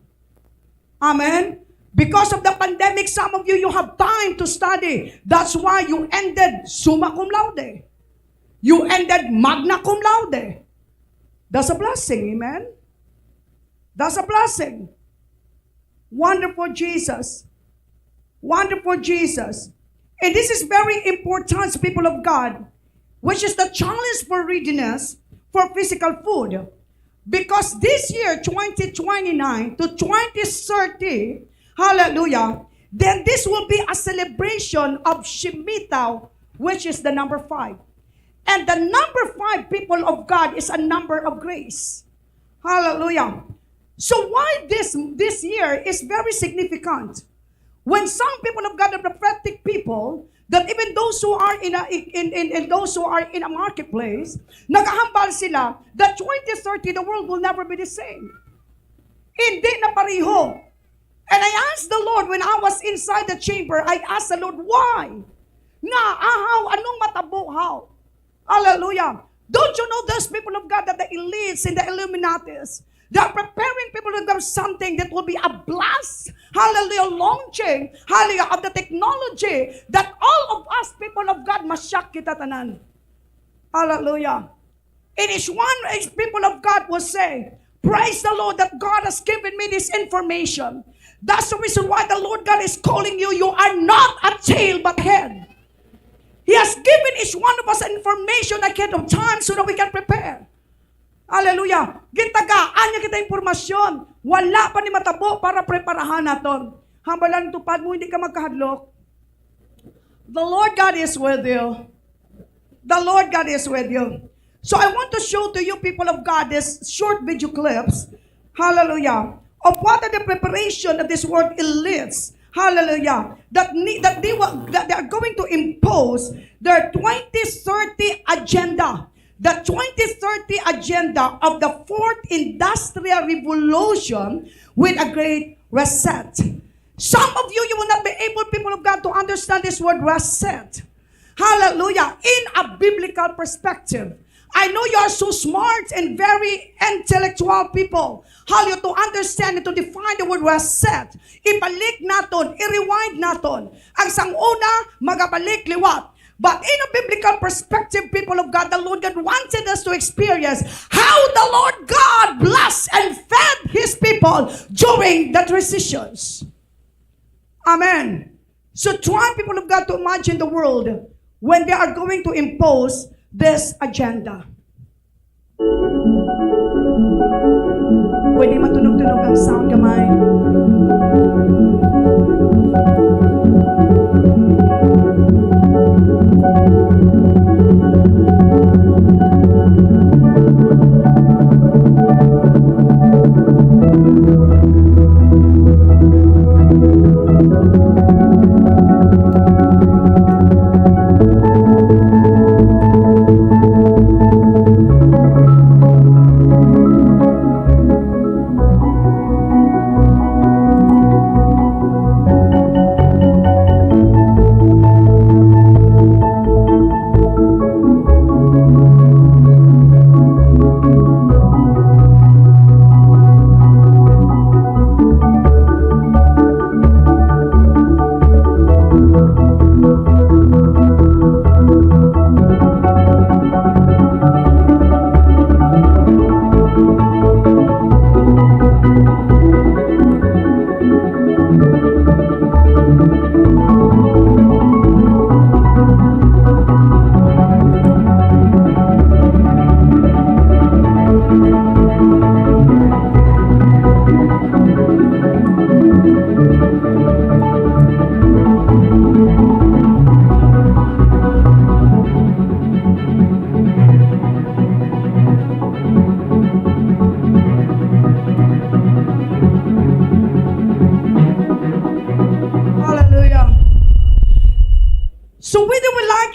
Amen. Because of the pandemic, some of you, you have time to study. That's why you ended summa cum laude. You ended magna cum laude. That's a blessing. Amen. That's a blessing. Wonderful Jesus. Wonderful Jesus. And this is very important, people of God, which is the challenge for readiness for physical food. Because this year, twenty twenty-nine to twenty thirty, hallelujah, then this will be a celebration of Shemitah, which is the number five. And the number five, people of God, is a number of grace. Hallelujah. So why this, this year is very significant? When some people of God, the prophetic people, that even those who are in a, in, in, in those who are in a marketplace, nagahambal sila that twenty thirty, the world will never be the same. Hindi na pareho. And I asked the Lord when I was inside the chamber, I asked the Lord, "Why? Nga, ahaw, anong matabo, how?" Hallelujah. Don't you know those people of God that the elites and the Illuminatis, they are preparing, people of God, something that will be a blast, hallelujah, launching, hallelujah, of the technology that all of us, people of God, masyak kita tanan. Hallelujah. It is one, as people of God will say, "Praise the Lord that God has given me this information." That's the reason why the Lord God is calling you. You are not a tail but head. He has given each one of us information ahead of time so that we can prepare. Hallelujah. Gitagaan niya kita impormasyon. Wala pa ni matabo para preparahan naton. Hambal lang tupad mo, hindi ka magkahadlok. The Lord God is with you. The Lord God is with you. So I want to show to you, people of God, this short video clips. Hallelujah. Of what are the preparation of this world elites. Hallelujah. That need, that they were, that they are going to impose their twenty thirty agenda. The twenty thirty agenda of the fourth industrial revolution with a great reset. Some of you, you will not be able, people of God, to understand this word reset. Hallelujah. In a biblical perspective. I know you are so smart and very intellectual people. Hallelujah, to understand and to define the word reset. Ibalik naton, i-rewind naton. Ang sang una, magabalik liwat. But in a biblical perspective, people of God, the Lord God wanted us to experience how the Lord God blessed and fed His people during the transitions. Amen. So try, people of God, to imagine the world when they are going to impose this agenda. Pwede matunog-tunog ang sound gamay.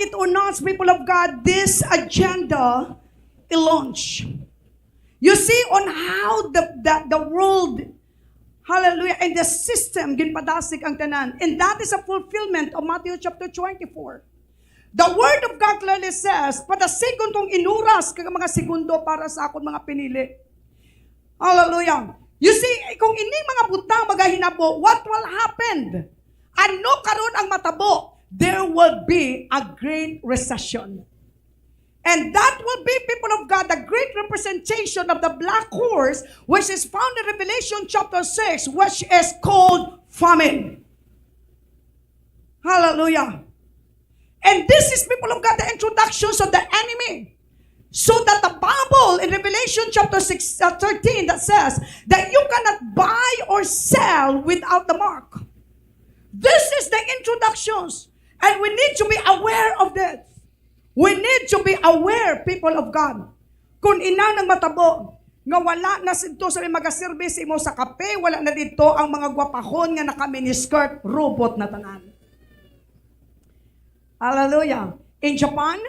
it or not, people of God, this agenda i-launch. You see on how the, the, the world, hallelujah, and the system, ginpadasig ang tanan. And that is a fulfillment of Matthew chapter twenty-four. The word of God clearly says, "Padasigon kong inuras kag mga segundo para sa akon mga pinili." Hallelujah. You see, kung ining mga butang magahinabo, what will happen? Ano karon ang matabo? There will be a great recession. And that will be, people of God, the great representation of the black horse, which is found in Revelation chapter six, which is called famine. Hallelujah. And this is, people of God, the introductions of the enemy. So that the Bible in Revelation chapter six, uh, thirteen that says that you cannot buy or sell without the mark. This is the introductions. And we need to be aware of this. We need to be aware, people of God. Kung ina nang matabo, nga wala na sidto sa may magaserbi sa imo sa kape, wala na dito ang mga gwapahon nga naka-miniskirt, robot na tanan. Hallelujah. In Japan,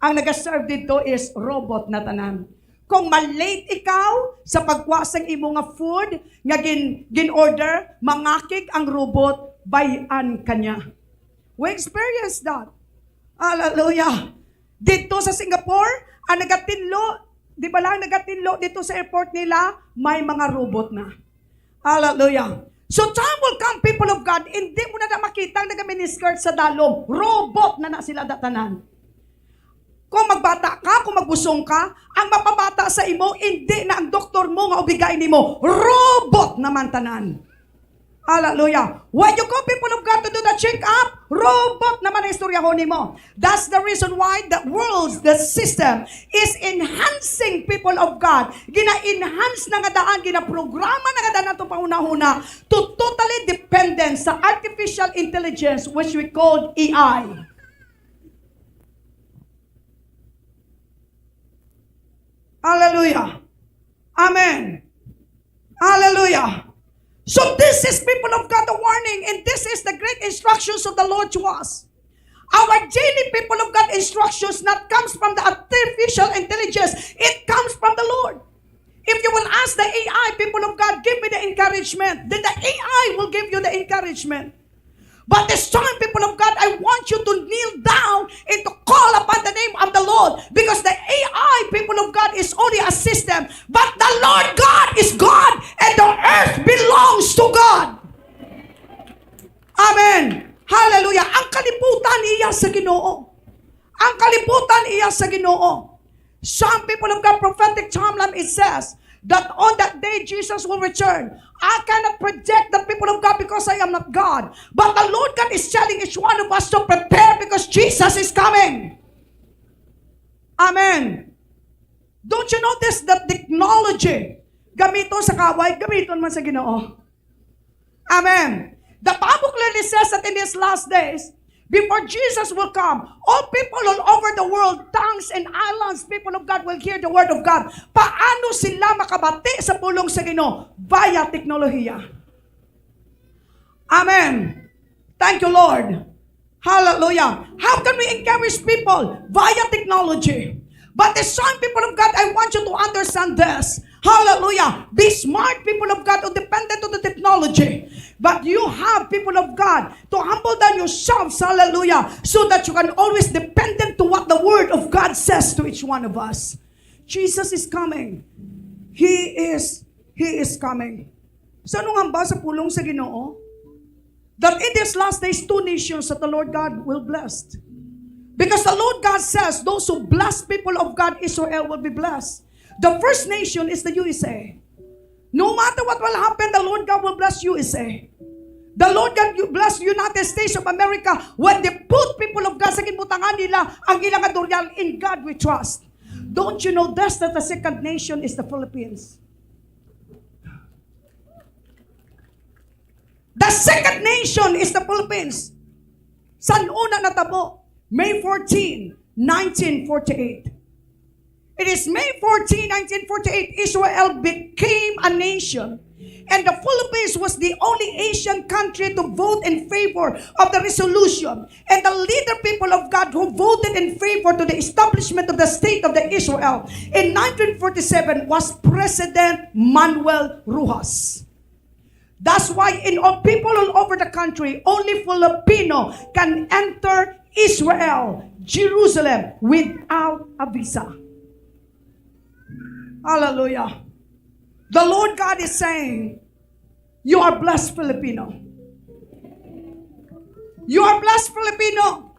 ang nagaserve dito is robot na tanan. Kung ma-late ikaw sa pagkuha sang imo nga food nga gin, gin-order, mangakig ang robot, bay-an ka niya. We experienced that. Hallelujah. Dito sa Singapore, ang nagatinlo, di ba lang nagatinlo dito sa airport nila, may mga robot na. Hallelujah. So time will come, people of God, hindi mo na, na makita ang naga-miniskirt sa dalom. Robot na na sila datanan. Kung magbata ka, kung magbusong ka, ang mapabata sa imo, hindi na ang doktor mo nga ubigay nimo. Robot naman tanan. Hallelujah. When you go, people of God, to do the check-up, robot naman ang istoryahon nimo. That's the reason why the world, the system, is enhancing, people of God. Gina-enhance na nga daan, ginaprograma na nga daan atong panghunahuna to totally dependent sa artificial intelligence, which we call A I. Hallelujah. Amen. Hallelujah. So this is, people of God, a warning, and this is the great instructions of the Lord to us. Our daily, people of God, instructions not comes from the artificial intelligence. It comes from the Lord. If you will ask the A I, people of God, give me the encouragement, then the A I will give you the encouragement. But this time, people of God, I want you to kneel down and to call upon the name of the Lord, because the A I, people of God, is only a system, but the Lord God is God, and the earth belongs to God. Amen. Hallelujah. Ang kalibutan iya sa Ginoo. Ang kalibutan iya sa Ginoo. Some, people of God, prophetic timeline, it says that on that day Jesus will return. I cannot predict that, people of God, because I am not God. But the Lord God is telling each one of us to prepare because Jesus is coming. Amen. Don't you notice that technology, gamiton sa kaway, gamiton man sa Ginoo? Amen. The Bible clearly says that in these last days, before Jesus will come, all people all over the world, tongues and islands, people of God will hear the word of God. Paano sila makabati sa pulong sa Ginoo? Via teknolohiya. Amen. Thank you, Lord. Hallelujah. How can we encourage people? Via technology. But the son, people of God, I want you to understand this. Hallelujah. Be smart, people of God, who dependent on the technology. But you have, people of God, to humble down yourselves, hallelujah, so that you can always dependent to what the word of God says to each one of us. Jesus is coming. He is, He is coming. So, anong hamba sa pulong sa Ginoo? That in these last days, two nations that the Lord God will bless. Because the Lord God says, those who bless people of God, Israel, will be blessed. The first nation is the U S A. No matter what will happen, the Lord God will bless U S A. The Lord God will bless United States of America when they put people of God sa ginbutangan nila ang ilang adorial. In God we trust. Don't you know this, that the second nation is the Philippines? The second nation is the Philippines. San una natabo? May fourteen, nineteen forty-eight. It is May fourteen, nineteen forty-eight, Israel became a nation. And the Philippines was the only Asian country to vote in favor of the resolution. And the leader people of God who voted in favor to the establishment of the state of the Israel in nineteen forty-seven was President Manuel Roxas. That's why in all people all over the country, only Filipino can enter Israel, Jerusalem, without a visa. Hallelujah. The Lord God is saying, "You are blessed, Filipino. You are blessed, Filipino."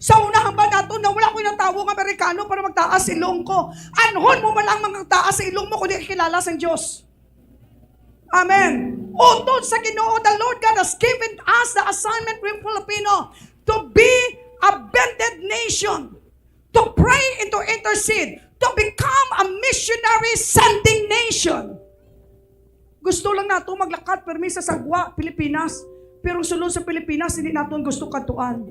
Sa una, hambal naton nga wala koy natawo nga Amerikano para magtaas ilong ko. Anhon mo man lang magtaas sa ilong mo kung di ka kilala sang Dios? Amen. Utod sa Ginoo, the Lord God has given us the assignment with Filipino to be a bended nation, to pray and to intercede, to become a missionary sending nation. Gusto lang nato maglakat permi sa sagwa, Pilipinas. Pero ang sulod sa Pilipinas, hindi naton gusto kadtuan.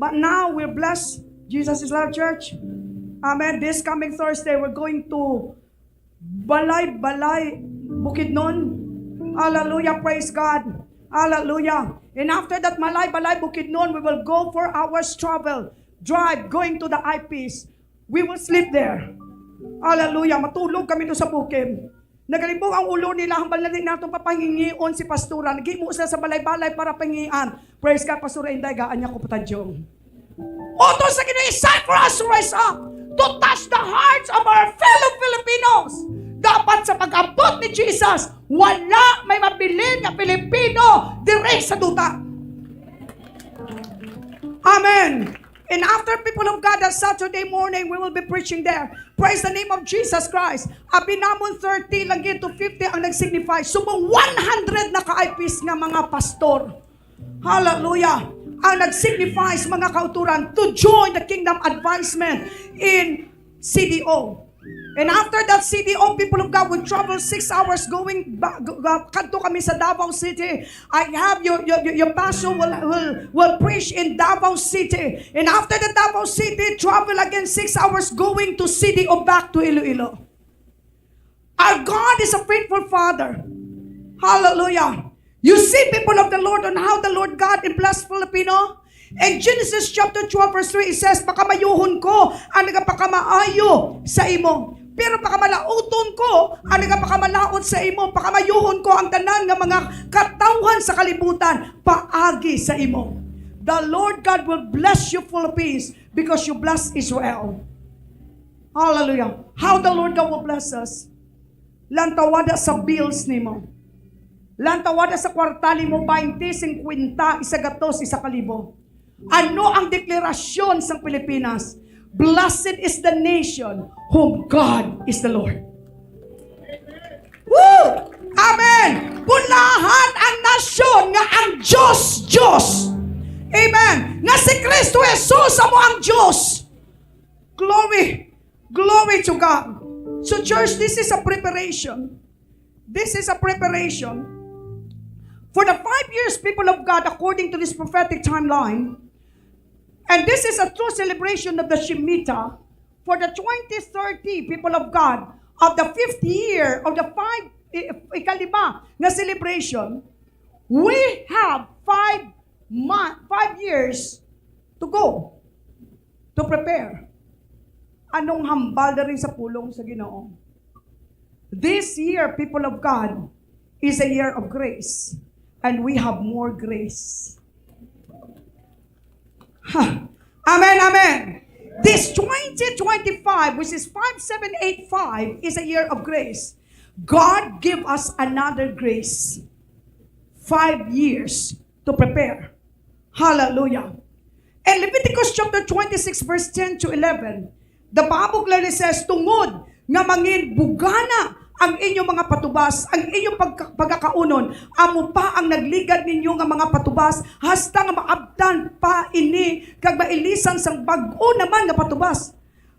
But now, we're blessed. Jesus is Lord, church. Amen. This coming Thursday, we're going to Balay-Balay, Bukidnon. Hallelujah. Praise God. Hallelujah. And after that, Balay-Balay, Bukidnon, we will go four hours travel, drive, going to the I Ps. We will sleep there. Hallelujah. Matulog kami doon sa bukid. Nagalibog ang ulo nila, hambal na di nato papangingion si pastora. Naghimo sila sa balay-balay para pangian. Praise God, Pastora Inday, gaan niya ko patadyong. Utod sa Ginoo, it's time for us to rise up to touch the hearts of our fellow Filipinos. Dapat sa pag-abot ni Jesus, wala may mabilin nga Pilipino diri sa duta. Amen. And after, people of God, that Saturday morning, we will be preaching there. Praise the name of Jesus Christ. Abi namon thirty lang gid to fifty ang nag-signify. Subong one hundred na ka I Ps nga mga pastor. Hallelujah. Ang nag-signify sa mga kauturan to join the kingdom advancement in C D O. And after that C D O, people of God, will travel six hours going back, go- go- kadto kami sa Davao City. I have your, your, your, your pastor will, will, will preach in Davao City. And after the Davao City, travel again six hours going to C D O back to Iloilo. Our God is a faithful Father. Hallelujah. You see, people of the Lord, on how the Lord God blessed Filipino? In Genesis chapter twelve, verse three, it says, "Pakamayuhon ko ang nagapakamaayo sa imo, pero pakamalaoton ko ang nagapakamalaot sa imo. Pakamayuhon ko ang tanan nga mga katawhan sa kalibutan paagi sa imo." The Lord God will bless you, Philippines, because you bless Israel. Hallelujah. How the Lord God will bless us? Lantawada sa bills nimo. Lantawada sa kwarta nimo, baynte, singkwenta, isa gatos, isa ka libo. Ano ang deklarasyon sang Pilipinas? "Blessed is the nation whom God is the Lord." Woo! Amen! Bulahan ang nasyon nga ang Dios, Dios. Amen! Nga si Kristo Jesus amo ang Dios. Glory! Glory to God! So, church, this is a preparation. This is a preparation for the five years, people of God, according to this prophetic timeline. And this is a true celebration of the Shemitah for the twenty thirty, people of God, of the fifth year of the five, i- ikalima nga celebration. We have five month, five years to go to prepare. Anong hambal diri sa pulong sa Ginoo? This year, people of God, is a year of grace, and we have more grace. Ha. Amen, amen. This twenty twenty-five, which is five seven eight five, is a year of grace. God give us another grace. Five years to prepare. Hallelujah. In Leviticus chapter twenty-six, verse ten to eleven, the Bible clearly says, "Tungod nga mangin bugana ang inyo mga patubas, ang inyo pagka-, pagkakaunon, amo pa ang nagligad ninyo nga mga patubas, hasta nga maabtan pa ini, kag mailisan sang bag-o naman nga patubas.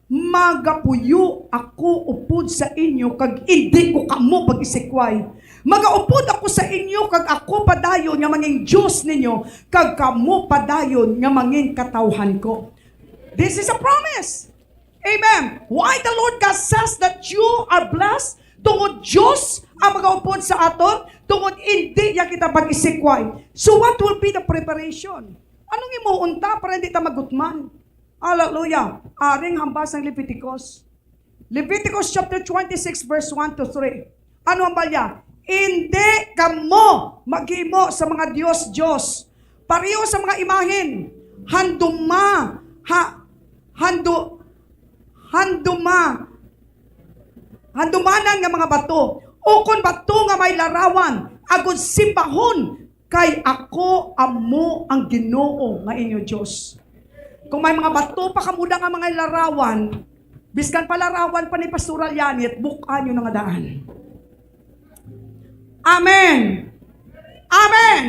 Magapuyo ako upod sa inyo, kag indi ko kamo pag-isikway. Magaupod ako sa inyo, kag ako padayon nga mangin Dios ninyo, kag kamo padayon nga mangin katawhan ko." This is a promise. Amen. Why the Lord God says that you are blessed? Tungod Dios ang magaupod sa aton, tungod indi niya kita pag-isikway. So what will be the preparation? Anong imuon ta para hindi ta magutman? Hallelujah. Aring hambas sang Leviticus. Leviticus chapter twenty-six, verse one to three. Ano ang balya? Hindi kamo maghimo sa mga dios-dios. Pareho sa mga imahen. Handuma, ha, handu, handuma, handumanan nga mga bato. Ukon bato nga may larawan, agud simbahon, kay ako amo ang Ginoo nga inyo Dios. Kung may mga bato pa kamo da nga mga larawan, biskan pa larawan pa ni Pastor Alianit, buk-an nyo na nga daan. Amen. Amen.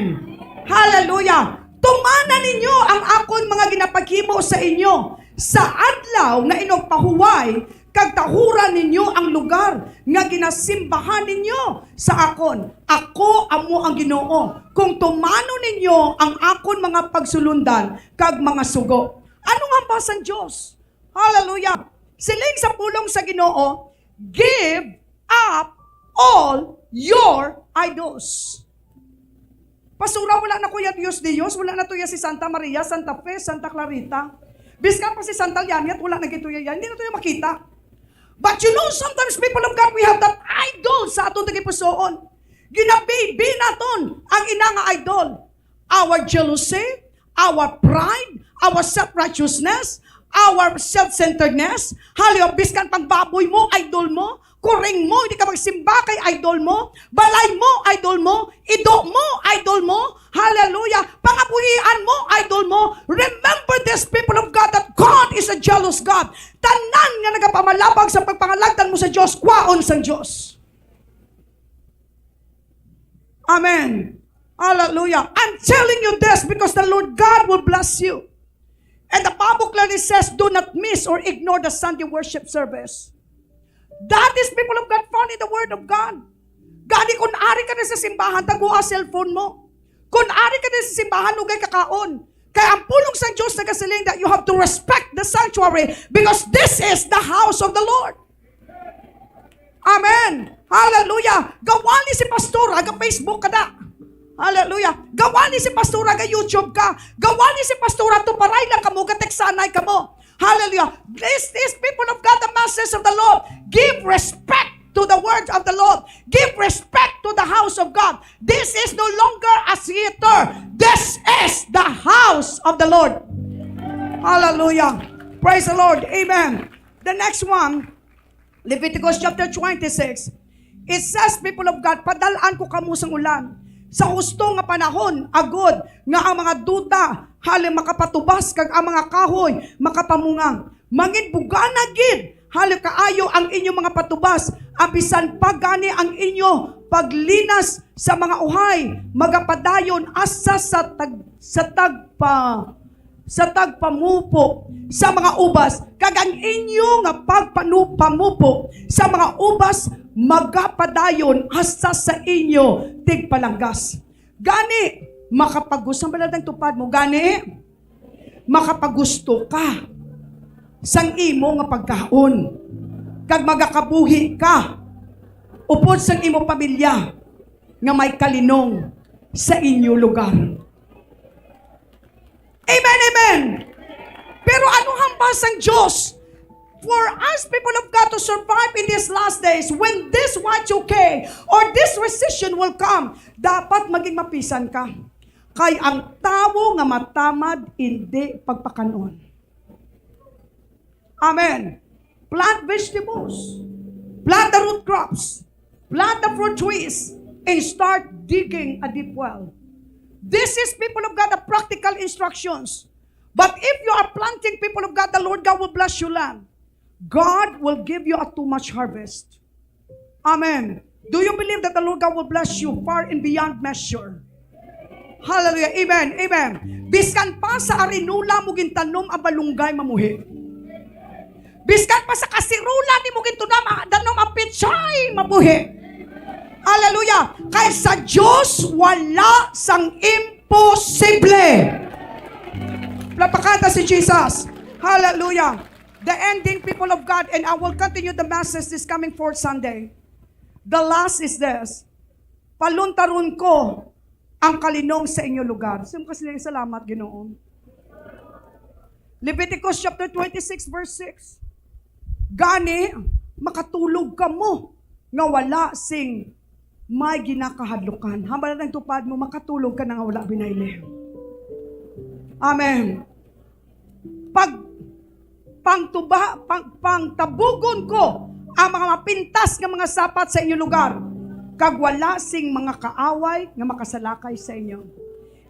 Hallelujah. Tumana ninyo ang akon mga ginapaghimo sa inyo sa adlaw nga inugpahuway, kag tahura ninyo ang lugar nga ginasimbahan ninyo sa akon. Ako amo ang Ginoo, kung tumano ninyo ang akon mga pagsulondan kag mga sugo. Ano nga ba sang Dios? Hallelujah. Siling sa pulong sa Ginoo, "Give up all your idols." Pastora, wala na ko ya Dios Dios, wala na to ya si Santa Maria, Santa Fe, Santa Clarita. Biskan pa si Santa Lianyat, wala na gito ya, hindi na to ya makita. But you know, sometimes, people of God, we have that idol sa aton tagipusoon. Ginabibi naton ang ina nga idol. Our jealousy, our pride, our self-righteousness, our self-centeredness. Haliw, biskan pang baboy mo, idol mo. Kuring mo, hindi ka magsimba kay idol mo. Balay mo, idol mo. Ido mo, idol mo. Hallelujah. Pangabuhian mo, idol mo. Remember this, people of God, that God is a jealous God. Tanan nga nagapamalabag sa pagpangalagtan mo sa Dios, kwaon sang Dios. Amen. Hallelujah. I'm telling you this because the Lord God will bless you. And the Bible clearly says, "Do not miss or ignore the Sunday worship service." That is, people of God, found in the Word of God. Gani, kung ari ka na sa simbahan, tagua cellphone mo. Kung ari ka na sa simbahan, ugay kakaon. Kay ang pulong sa Dios nagasiling that you have to respect the sanctuary because this is the house of the Lord. Amen. Hallelujah. Gawali si pastora, ga Facebook ka na. Hallelujah. Gawali si pastora, ga YouTube ka. Gawali si pastora, tuparay lang kamo, ga teksanay kamo. Hallelujah. This is, people of God, the message of the Lord. Give respect to the word of the Lord. Give respect to the house of God. This is no longer a theater. This is the house of the Lord. Hallelujah. Praise the Lord. Amen. The next one, Leviticus chapter twenty-six. It says, "People of God, padal-an ko kamo sang ulan sa husto nga panahon, agod nga ang mga duta halin makapatubas kag ang mga kahoy makapamunga. Mangin bugana gid halin kaayo ang inyo mga patubas, abisan pa gani ang inyo paglinas sa mga uhay magapadayon hasta sa tag-, sa tagpa-, sa tagpamupo sa mga ubas, kag ang inyo nga pagpanu-, pamupo sa mga ubas magapadayon hasta sa inyo tigpalanggas." Gani, makapagus-, ang balad ang tupad mo, gani, makapagusto ka sang imo nga pagkaon, kag magakabuhi ka upod sang imo pamilya nga may kalinong sa inyo lugar. Amen, amen. Pero ano hambal sang Dios? For us, people of God, to survive in these last days, when this Y two K or this recession will come, dapat maging mapisan ka. Kay ang tawo nga matamad, hindi pagpakanon. Amen. Plant vegetables. Plant the root crops. Plant the fruit trees. And start digging a deep well. This is, people of God, the practical instructions. But if you are planting, people of God, the Lord God will bless you land. God will give you a too much harvest. Amen. Do you believe that the Lord God will bless you far and beyond measure? Hallelujah. Amen. Amen. Biskan pa sa arinola mo gintanom ang balunggay mamuhi. Biskan pa sa kasirola nimo gintanom, ah, tanom ang pechay mabuhi. Hallelujah. Kay sa Dios wala sang imposible. Palakpakan ta si Jesus. Hallelujah. The ending, people of God, and I will continue the message this coming fourth Sunday. The last is this. Paluntaron ko ang kalinong sa inyo lugar. Sino kasi na salamat, Ginoo? Leviticus chapter twenty-six, verse six. Gani, makatulog kamo nga wala sing may ginakahadlukan. Hambal na ang tupad mo, makatulog ka na nga wala binayli. Amen. Pag, pangtuba, pang, pangtabugon ko ang mga mapintas nga mga sapat sa inyo lugar, kag wala sing mga kaaway nga makasalakay sa inyo.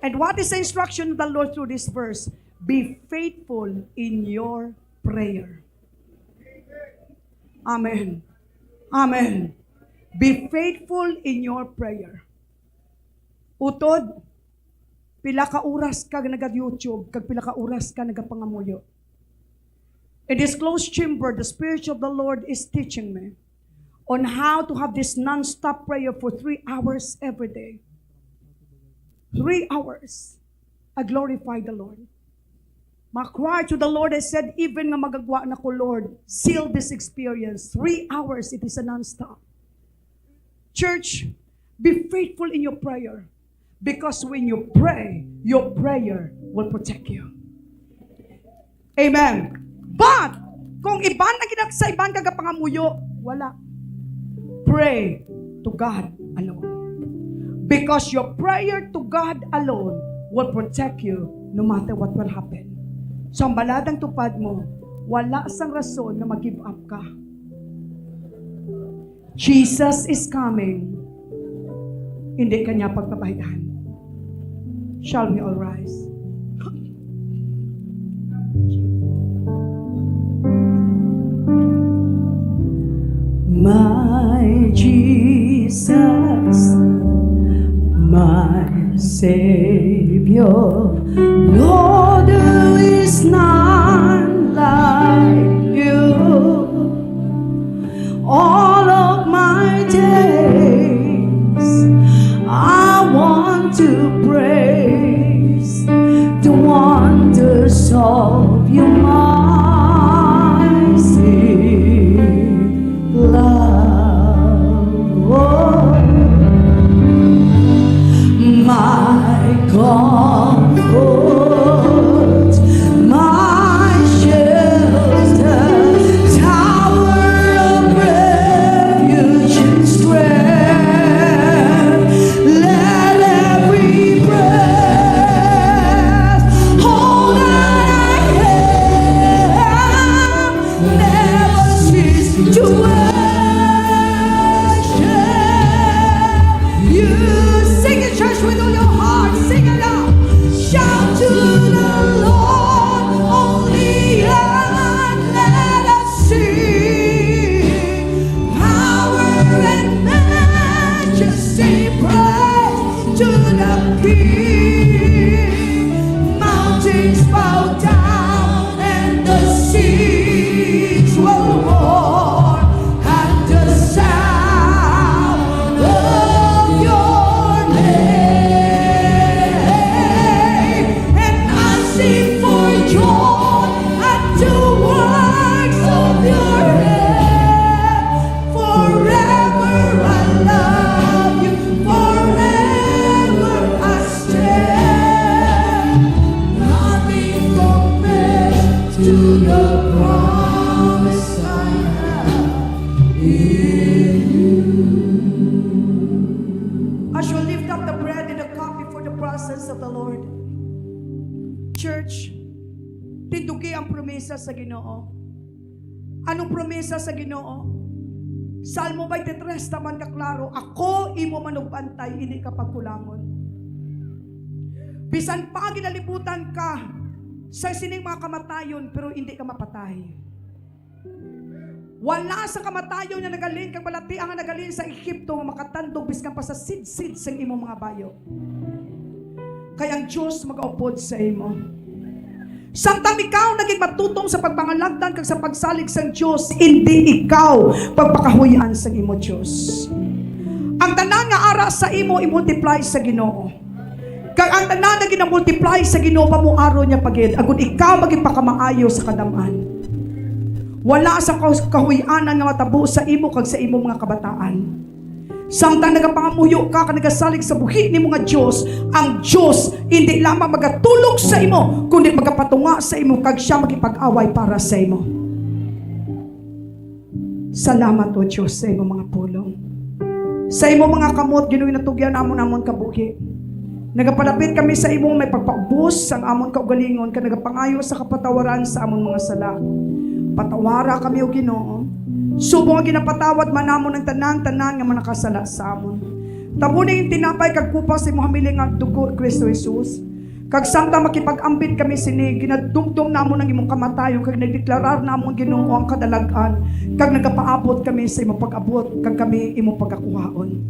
And what is the instruction of the Lord through this verse? Be faithful in your prayer. Amen. Amen. Be faithful in your prayer. Utod, pila ka oras ka naga-YouTube, kag pila ka oras ka nagapangamuyo? In this closed chamber, the Spirit of the Lord is teaching me on how to have this non-stop prayer for three hours every day. Three hours. I glorify the Lord. My cry to the Lord, I said, even nga magagwa na ko, Lord, seal this experience. Three hours, it is a non-stop. Church, be faithful in your prayer. Because when you pray, your prayer will protect you. Amen. But, kung iban ang ginat-, sa iban ka gapangamuyo, wala. Pray to God alone. Because your prayer to God alone will protect you no matter what will happen. So, ang baladang tupad mo, wala sang rason na mag-give up ka. Jesus is coming. Hindi ka niya pagpabay-an. Shall we all rise? My Jesus, my Savior, Lord, there is none like you. All of my days, I want to praise the wonders of your mighty love. Oh, my comfort, my shelter, tower of refuge and strength. Let every breath, all that I am, never cease to worship you. Sing it, church, with all your heart. Sing it out. Shout to the Lord, only earth, let us sing. Power and majesty, praise to the King. Mountains bow down and the seas will roar at the sound of your name. And I sing for joy at the works of your hand. Forever I love you, forever I stand. Nothing compares to the promise I have in you. As you lift up the bread and the cup before the presence of the Lord, church, tindugi ang promesa sa Ginoo. Anong promesa sa Ginoo? Salmo twenty-three, taman ka klaro, "Ako imo manugbantay, hindi ka pagkulangon." Bisan pa ginalibutan ka sa sining mga kamatayon, pero hindi ka mapatay. Wala sa kamatayon nga nagaling kag balatian nga nagaling sa Egipto nga makatandog biskan pa sa sidsid sang imong mga bayo. Kay ang Dios magaupod sa imo. Samtang ikaw naging matutom sa pagpangalagdan kag sa pagsalig sang Dios, indi ikaw pagpakahuy-an sang imo Dios. Ang tanan nga ara sa imo, i-multiply sa Ginoo. Kag ang tanan nga ginamultiply sa Ginoo, pamuaron niya pa gid, agod ikaw maging pakamaayo sa kadam-an. Wala sa kah-, kahuy-anan nga matabo sa imo kag sa imo mga kabataan. Samtang nagapangamuyo ka kag nagasalig sa buhi nimo nga Dios, ang Dios indi lamang magatulog sa imo, kundi magapatunga sa imo, kag siya makipag-away para sa imo. Salamat, O Dios, sa imo mga pulong. Sa imo mga kamot, Ginoo, ginatugyan namon amon kabuhi. Nagapalapit kami sa imo, may pagpaubos sang amon kaugalingon, kag nagapangayo sa kapatawaran sa amon mga sala. Patawara kami, O Ginoo, subong nga ginapatawad man namon ang tanan-tanan nga manakasala sa amon. Tabuni ang tinapay kag kupa sa imo hamiling nga dugo, Kristo Jesus. Kag samtang makipag-ambit kami sini, ginadumdom namon ang imong kamatayon, kag nagdeklarar namon, Ginoo, ang kadalag-an, kag nagapaabot kami sa imong pag-abot, kag kami imong pagakuhaon.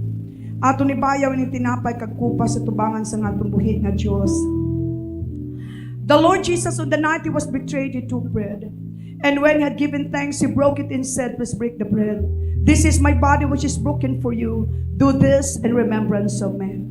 Aton ibayaw ini tinapay kag kupa sa tubangan sang aton buhi nga Dios. The Lord Jesus, on the night he was betrayed, he took bread. And when he had given thanks, he broke it and said, "Please break the bread. This is my body which is broken for you. Do this in remembrance of me."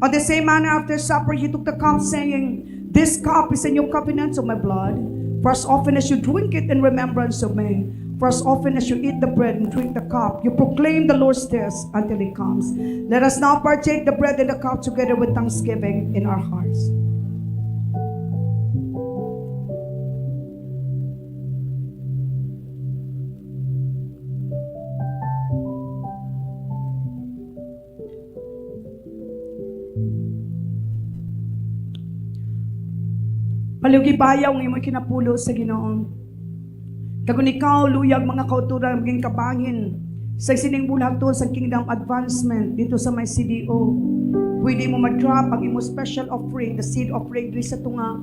On the same manner, after supper, he took the cup, saying, "This cup is a new covenant of my blood. For as often as you drink it in remembrance of me, for as often as you eat the bread and drink the cup, you proclaim the Lord's death until he comes." Let us now partake the bread and the cup together with thanksgiving in our hearts. Palihog ibayaw ang imo kinapulo sa Ginoo. Kag kon ikaw, luyag, mga kautoran, maging kabahin sa sining bulhaton sa kingdom advancement dito sa may C D O, pwede mo ma-drop ang imo special offering, the seed offering, diri sa tunga.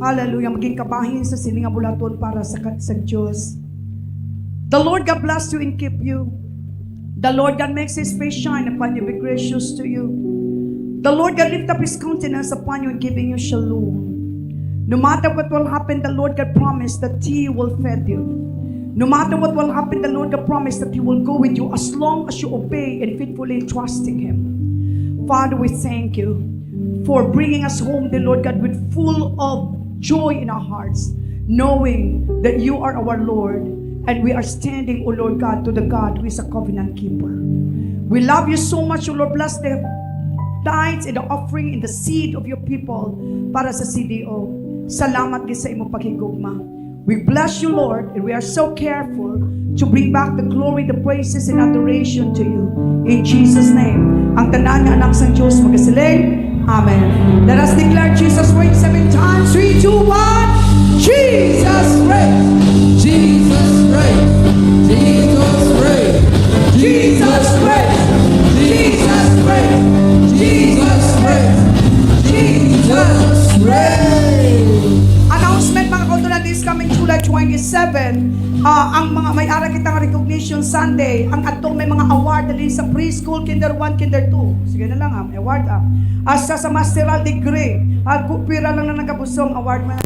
Hallelujah. Maging kabahin sa sini nga bulhaton para sa ka-, sa Dios. The Lord God bless you and keep you. The Lord God makes his face shine upon you, be gracious to you. The Lord God lift up his countenance upon you and giving you shalom. No matter what will happen, the Lord God promised that he will feed you. No matter what will happen, the Lord God promised that he will go with you as long as you obey and faithfully trusting him. Father, we thank you for bringing us home, dear Lord God, with full of joy in our hearts, knowing that you are our Lord, and we are standing, O Lord God, to the God who is a covenant keeper. We love you so much, O Lord. Bless the tithes and the offering and the seed of your people para sa C D O. Salamat gid sa imo paghigugma. We bless you, Lord, and we are so careful to bring back the glory, the praises, and adoration to you. In Jesus' name, ang tanan nga anak sang Dios magasiling, "Amen." Let us declare Jesus reigns seven times. Three, two, one. Jesus reigns. Jesus reigns. Jesus reigns. Jesus reigns. Jesus reigns. Jesus reigns. Jesus reigns. Announcement, mga kautoran, this coming July twenty-seven, ah, ang mga may ara kita nga recognition Sunday, ang atong may mga award dali sa preschool, kinder one, kinder two. Sige na lang, ah, may award, ah. Asa sa masteral degree, ah, kupira lang na nagabusong award man.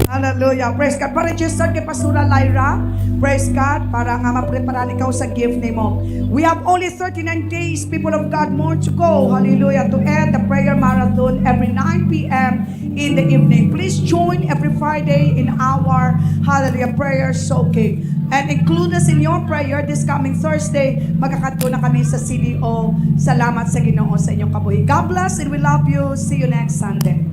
Hallelujah. Praise God. Pa-register kay Pastora Lyra. Praise God. Para nga maprepara ikaw sa gift nimo. We have only thirty-nine days, people of God, more to go. Hallelujah. To end the prayer marathon every nine p.m. in the evening. Please join every Friday in our, hallelujah, prayer soaking. And include us in your prayer this coming Thursday. Magkakadto na kami sa C D O. Salamat sa Ginoo sa inyong kabuhi. God bless and we love you. See you next Sunday.